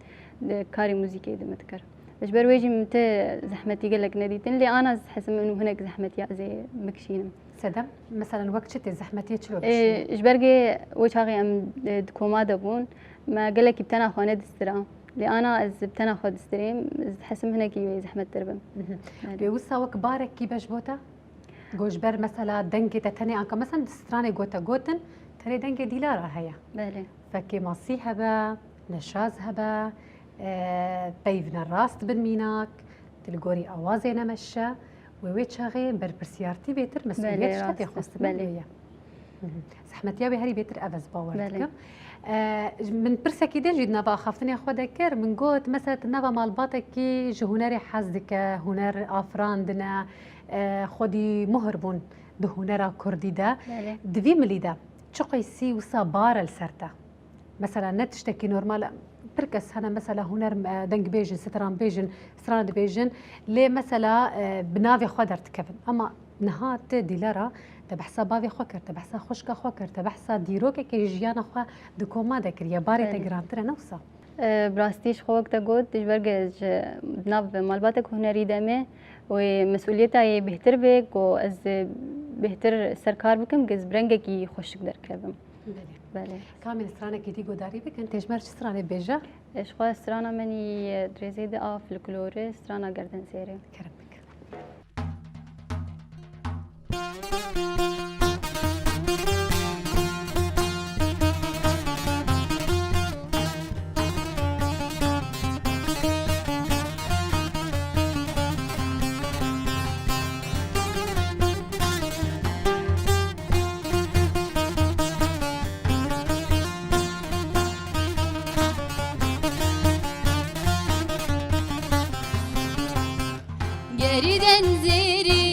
di karê muzîkê de me dikir. Ji ber wê jî min ti zehmetî gelek nedîtin, lê ana ez dixwazim min hinek zehmetiya ez ê bikişînim. Sedem, meselen wek çi tê zehmetiyê çilo Ee, dişînî? Ji ber ku wê çaxê em, e, di koma de bûn, me gelekî bi tena xwe nedistira. Lê ana ez bi tena xwe distirêm, ez dixwazim hinekî wê zehmettir bim. Mhm. Belê. Wê wisa wek barekî be ji bo te? Go ji ber mesela dengê te tenê anka, mesela di stranê gote gotin, tenê dengê Dîlara heye. Belê. Fekê masî hebe, neşaz hebe, e, peyv ne rast bin mînak, tu li gorî awazê ne meşe, wê wê çaxê berpirsiyartî bêtir, mesûliyet Belê, ji te tê rast e. xwestin, Belê. ne wê ye? Hı hı. Zehmetiya wê herî bêtir ev ez bawer Belê. dikim. E, min pirsekî din jî di nava axaftinê xwe de kir, min got, mesela tu nava malbatekî ji hunerê hez dike, huner afirandine, e, xwedî muhir bûn di hunera kurdî de. Belê. Di vî milî de çi qeysî wisa bar e li ser te? Mesela ne tiştekî normal, pir kes hene mesela huner, e, dengbêjin, stranbêjin, strana dibêjin, lê mesela, e, bi navê xwe derdikevin. Ama niha ti Dîlara, te behsa bavê xwe kir, te behsa xwişka xwe kir, te behsa dîrokekê ji jiyana xwe di koma de kiriye. Barê te Belê. girantir e, ne wisa? E, bi rastî ji xwe wek te got, ji ber ku ez ji nav malbatek hunerî de me, wê mesûliyeta yê bêhtir be, ku ez bêhtir ser kar bikim, ku ez bi rengekî xweşik derkevim. Belê. Belê. Kamîn stranekî dî guhdarî bikin, tê ji me re çi stranê bêje? E, ji xwe strana min î, e, di rêzê de a folklorê, strana Gerdenzêrê. Kerem bike. Gerden zêrî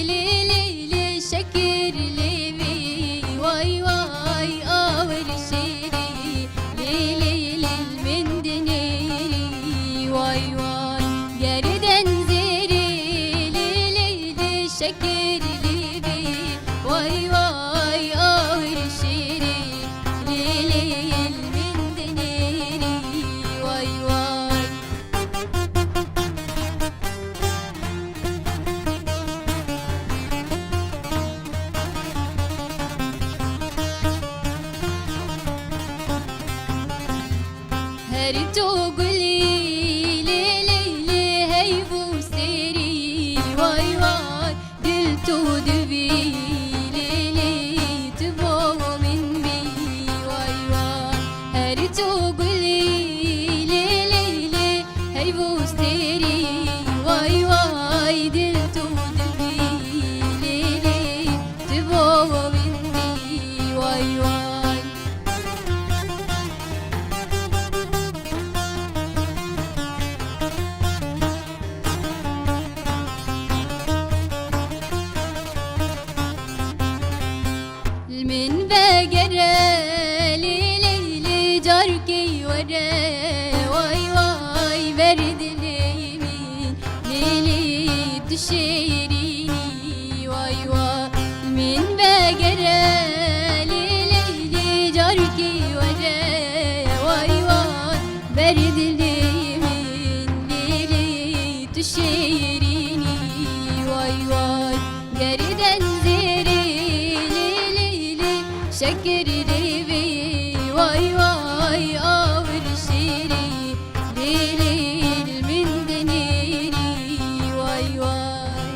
lê lê lê şekir lê vî way way awir şêrî lê lê lê min dinêrî way way gerden zêrî lê lê lê şekir lê vî way way awir şêrî lê lê lê min dinêrî way way. Her tu gulî lê lê lê heyv û sêrî way way. Dil tu dibî lê lê tu bo min bî way way. Her tu gulî lê lê lê heyv û stêrî way way. Dil tu dibî lê lê tu bo min bî way way. Li min vegere lê lê lê carkê were way way ber dilê min lê lê tu şêrînî way way. Min vegere lê lê lê carkê were way way. Ber dilê min lê lê tu şêrînî way way. Gerden zêrê lê lê lê şekirê vê way way awir şêrî lê lê min dinêrî way way.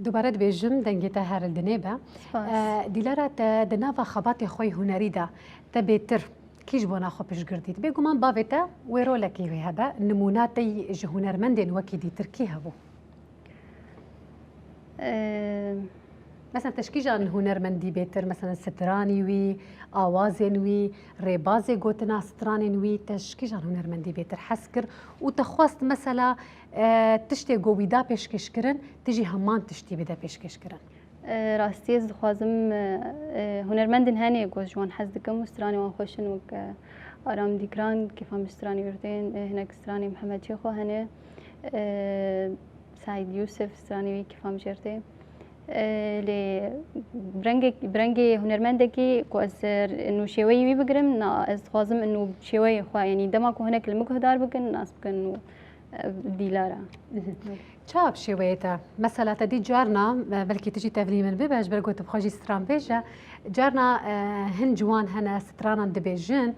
Dubare dibêjim, dengê te her li dinê be. Spas. E, Dîlara, te di nava xebatê xwe yê hunerî de te bêtir Kî ji bona xwe piştgir dît? Bêguman bavê te wê rolekî wê hebe. Nimûna te yî ji hunermendên wekî dîtir kî hebû? Ee, Mesela te ji kîjan hunermendî bêtir, mesela stranî wî, awazên wî, rêbazê gotina stranên wî, te ji kîjan hunermendî bêtir hes kir û te xwest mesela, e, tiştê ku wî da pêşkêşkirin, tu jî heman tiştî bide pêşkêşkirin? E, rastî ez dixwazim, e, e, hunermendên henê ku ez ji wan hez dikim û stranê wan xweş in, wek, e, Aram Dîkran, kêfa min ji stranê wî tê, e, hinek stranê Mihemed Çêxo hene, e, Seîd Yûsif, stranê wî kêfa min jê re tê. E, lê bi rengek-, bi rengê hunermendekî ku ez, e, nû şêweyê wî bigirim, na, ez dixwazim nû şêweyê xwe, yanî dema ku hinek li min guhdar bikin, nas bikin nû, e, Dîlara. Mhm. Çawa bi şêweyê te? Mesela te dî carna, e, belkî tu jî tevlî min bibe, ji ber ku tu bi xwe jî stran bêje. Carna, e, hin ciwan hene stranan dibêjin.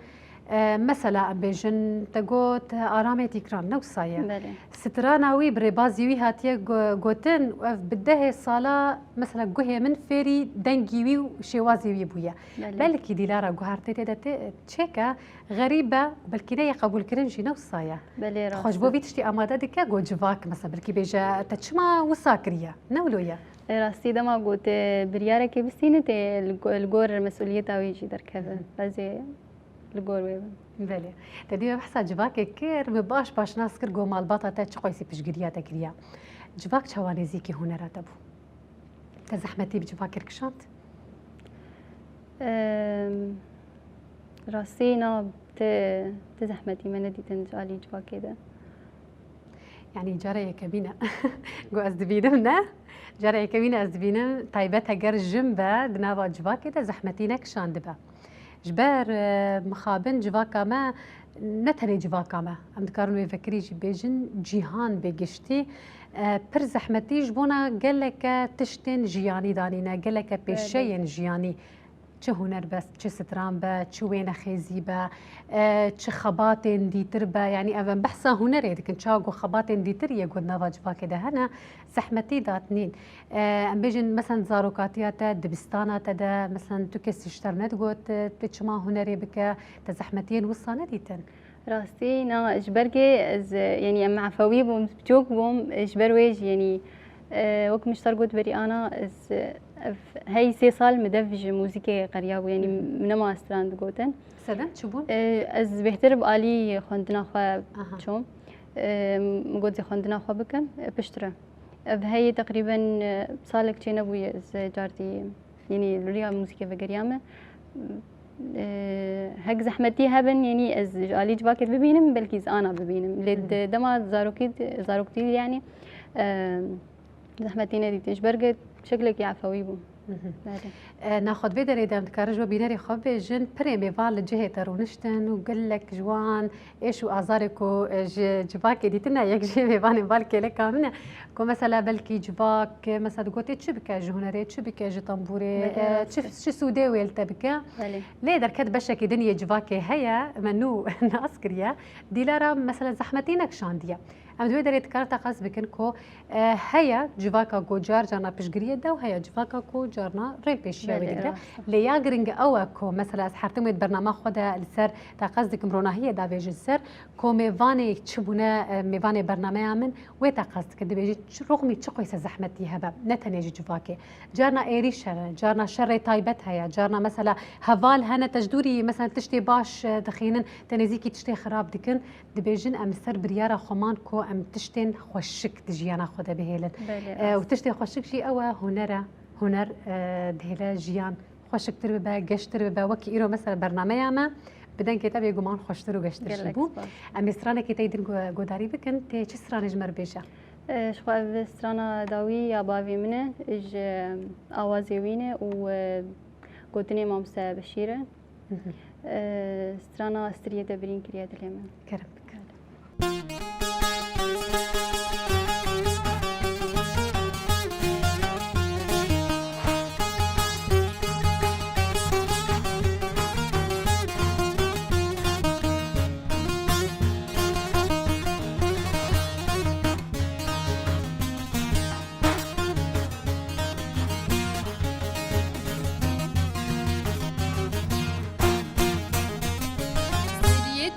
E, mesela em bêjin, te got, e, Aramê Dîkran, ne wisa ye? Belê. Strana wî bi rêbazî wî hatiye go-, gotin û ev bi dehê sala, mesela guhê min fêrî dengî wî û şêwazê wî bûye. Belê. Belkî Dîlara guhartê tê de tê, çêke, xerîb e, belkî neyê qebûlkirin jî, ne wisa ye? Belê, rast e. Xwe ji bo vî tiştî amade dike ku civak, mesela belkî bêje, te çima wisa kiriye? Ne wilo ye? E, rastî dema ku te biryarekê bistîne, tê li go-, li gor mesûliyeta wî jî derkeve. Hı hı. Ez ê li gor wê bim. Belê. Te dî me behsa civakê kir, min baş baş nas kir ku malbata te çi qeysî piştgiriya te kiriye. Civak çawa nêzîkî hunera te bû? Te zehmetî bi civakê re kişand? Em, rastî na ti, ti zehmetî me nedîtin ji alî civakê de. Yanî cara yekemîn e ku ez dibînim, ne? Cara yekemîn e ez dibînim, taybet heger jin be di nava civakê de zehmetî nekişandibe. Ji ber, e, mixabin civaka me, ne tenê civaka me, em dikarin wê vekirî jî bêjin, cîhan bi giştî, e, pir zehmetî ji bona geleke tiştên jiyanî danîne, geleke Belê. pêşeyên jiyanî. Çi huner be, çi stran be, çi wênexêzî be, e, çi xebatên dîtir be, yanî ev em behsa hunerê dikin, çawa ku xebatên dîtir yê ku di nava civakê de hene, zehmetî dat nîn. E, em bêjin, mesela zarokatiya te, dibistana te de, mesela tu kesî ji te re nedigot, e, tu çima hunerê bike, te zehmetiyên wisa nedîtin? Rastî, na, ji ber kê ez, e, yanî em efewî bûm, biçûk bûm, e, ji ber wê jî, yanî, e, wek min ji te re got berî ana, ez, e, ev, hey sê sal min dev ji muzîkê qeriya bû, yanî Hmm. min nema stran digotin. Sedem çi bûn? E, ez bêhtir bi alî xwendina xwe Aha. çûm. E, min got zê xwendina xwe bikim, e, piştre. Ev heyî teqrîben, e, salek çênebûye ez cartî, yanî li riya muzîkê vegeriyame. E, hek zehmetî hebin, yanî ez ji alî civakê bibînim, belkî ez ana bibînim. Lê Hı hı. di dema zarokî, zaroktî de, yanî, e, zehmetî nedîtin. Ji ber ku şeklekî efewî bû. Hı hı. Belê. E, naxwe di vê derê de em dikarin ji bo bînerê xwe bibêjin, pirê mêvan li cihê te rûniştin û gelek ji wan êş û azarê ku, e, ji civakê dîtine, yek ji mêvanên bal kêleka min e, ku mesela belkî civak, e, mesela digotê çi bike ji hunerê, çi bike ji tembûrê, Belê, e, rast çi, e. çi sûdê wê li te bike. Belê. Lê derket beşekî din yê civakê heye, me nû nas kiriye. Dîlara mesela zehmetî nekişandiye. Em di wê derê dikarin teqez bikin ku, e, heye civaka ku car carna piştgiriyê de û heye civaka ku carna rê pêşiya wê Belê, digire. rast e. Lê ya giring ew e ku mesela ez her tim wê di bernama xwe de li ser teqez dikim, ronahiyê davêjin ser ku mêvanê çi bûne, e, mêvanê bernameya min wê teqez dikin. Dibêjin çi roxmî çi qeyse zehmetî hebe, ne tenê ji civakê. Carna êrîş hene, carna şerê taybet heye, carna mesela heval hene te ji dûrî mesela tiştê baş, e, dixînin, te nêzîkî tiştê xirab dikin. Dibêjin em li ser biryara xwe man ku em tiştên xweşik di jiyana xwe de bihêlin. Belê, E, û rast. tiştê xweşik jî ew e, huner e. Huner, e, dihêle jiyan xweşiktir bibe, geştir bibe. Wekî îro mesela bernameya me bi dengê te bêguman xweştir û geştir jî Gelek bû. spas. Em ê stranekê te yî din gu-, guhdarî bikin. Tê çi stranê ji me re bêje? E, ji xwe ev strana dawî ya bavê min e, ji awazê wî ne û, e, gotinê Mamoste Beşîr e. Hı hı. E, strana Striyê te birîn kiriye dilê min. Kerem bike.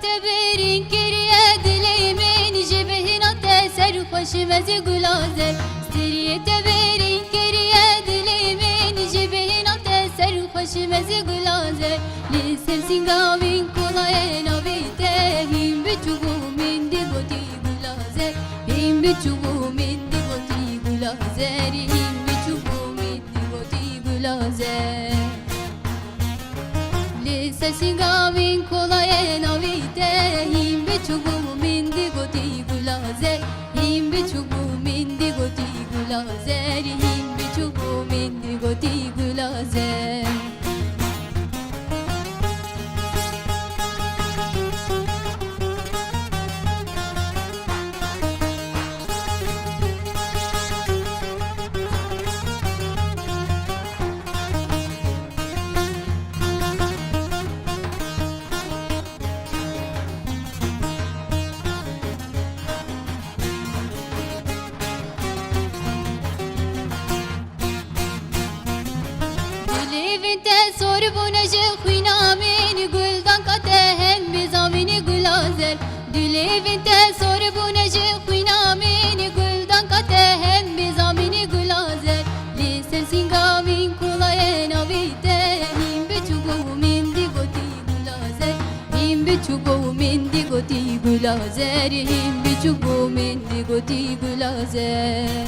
Te birîn kiriye dilê min, ji bêhna te serxweşim ez ê gula zer. Striyê te birîn kiriye dilê min, ji bêhna te serxweşim ez ê gula zer. Li ser sîngavîn kolayê navê te, hîn biçûk bû min digotî gula zer. Hîn biçûk bû min digotî gula zer, hîn biçûk bû min digotî gula zer. Li ser sîngavîn kolayê navî te, hîn biçûk bû min digotî gula zer, hîn biçûk bû min digotî gula zer, hîn biçûk bû min digotî gula zer. Dilêvên te sor bûne ji xwîna min, guldanka te hem bi zamînî gula zer. Dilêvên te sor bûne ji xwîna min, guldanka te hem bi zamînî gula zer. Li ser sînga min kolayê navî te, hîn biçûk bû min digotî gula zer. Hîn biçûk bû min digotî gula zer, hîn biçûk bû min digotî gula zer.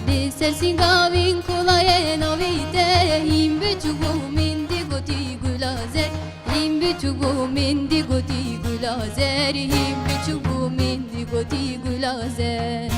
Li ser sînga min kolayê navî te, hîn biçûk bû min digotî gula zer. Hîn biçûk bû min digotî gula zer, hîn biçûk bû min digotî gula zer.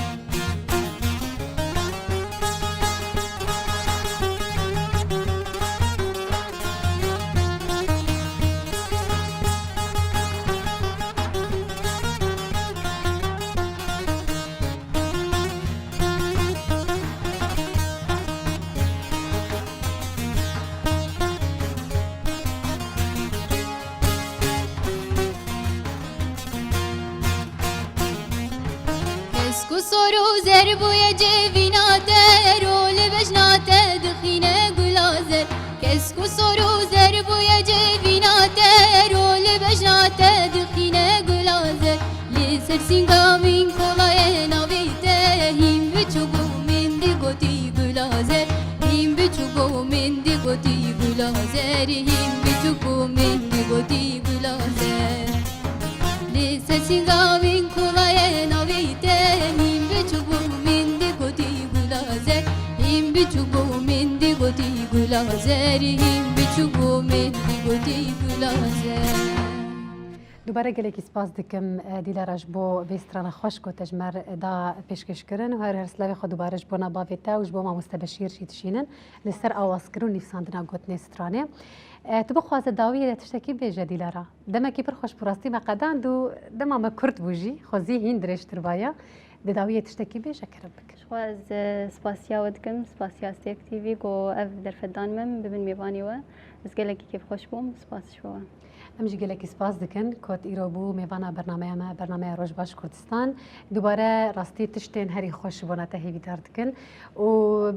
Kesk û sor û zer bûye cêvîna te, ro li bejna te dixîne gula zer. Kesk û sor û zer bûye cêvîna te, ro li bejna te dixîne gula zer. Li ser sînga min kolayê navî te, hîn biçûk bû min digotî gula zer. Hîn biçûk bû min digotî gula zer, hîn biçûk bû min digotî gula zer. Li ser sînga min kolayê navî te, hîn biçûk bû min digotî gula zer. Hîn biçûk bû min digotî gula zer, hîn biçûk bû min digotî gula zer. Dubare gelekî spas dikim, e, Dîlara, ji bo vê strana xweş ku te ji me re da pêşkêş kirin û her her silavê xwe dubare ji bona bavê te û ji bo mamoste Beşîr jî dişînin li ser awazkirin û nivîsandina gotinê stranê. E, tu bixwaze dawiyê de tiştekî bêje, Dîlara? Demekî pir xweş bû rastî me qedand û dema me kurt bû jî, xwezî hîn dirêjtir baya. Di dawiyê tiştekî bêje, kerem bike. Ji xwe ez, e, spasiya we dikim, spasiya Stêrk T V ku ev derfet dan min, bibin mêvanê we. Ez gelekî kêfxweş bûm, spas ji we. Em jî gelekî spas dikin ku tu îro bû mêvana bernameya me, bernameya Roj Baş Kurdistan. Dubare rastî tiştên herî xweş ji bona te hêvîdar dikin. Û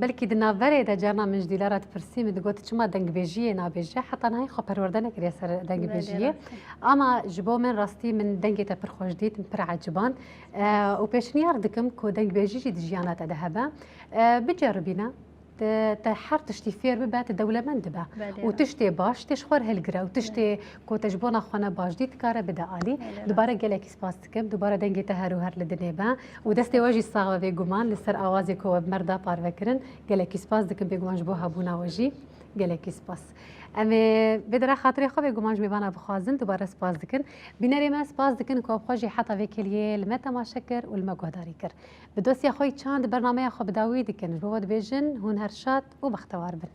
belkî di navberê de carna min ji Dîlara dipirsî, min digot, çima dengbêjiyê nabêje? Heta niha xwe perwerde nekiriye ser dengbêjiyê. Belê, rast e. Ama ji bo min rastî min dengê te pir xweş dît, min pir eciban. E, û pêşniyar dikim ku dengbêjî jî di jiyana te de hebe. E, biceribîne. Te, te her tiştî fêr bibe, te dewlemend dibe. Belê. Û tiştê baş, tê ji xwe re hilgire. Û tiştê ku te ji bona xwe ne baş dît, dikare bide alî. Belê, rast. Dubare gelekî spas dikim. Dubare dengê te her û her li dinê be. Û destê we jî sax be bêguman li ser awazê ku we bi me re da parve kirin. Gelekî spas dikim bêguman ji bo hebûna we jî. Gelekî spas. Em ê vê dera xatirê xwe bêguman ji mêvana bixwazin. Dubare spas dikin. Bînerê me spas dikin ku bi xwe jî heta vê kêliyê li me temaşe kir û li me guhdarî kir. Bi dostiya xwe yî çand bernameya xwe bi dawî dikin. Ji bo we dibêjin, hûn her şad û bextewar bin.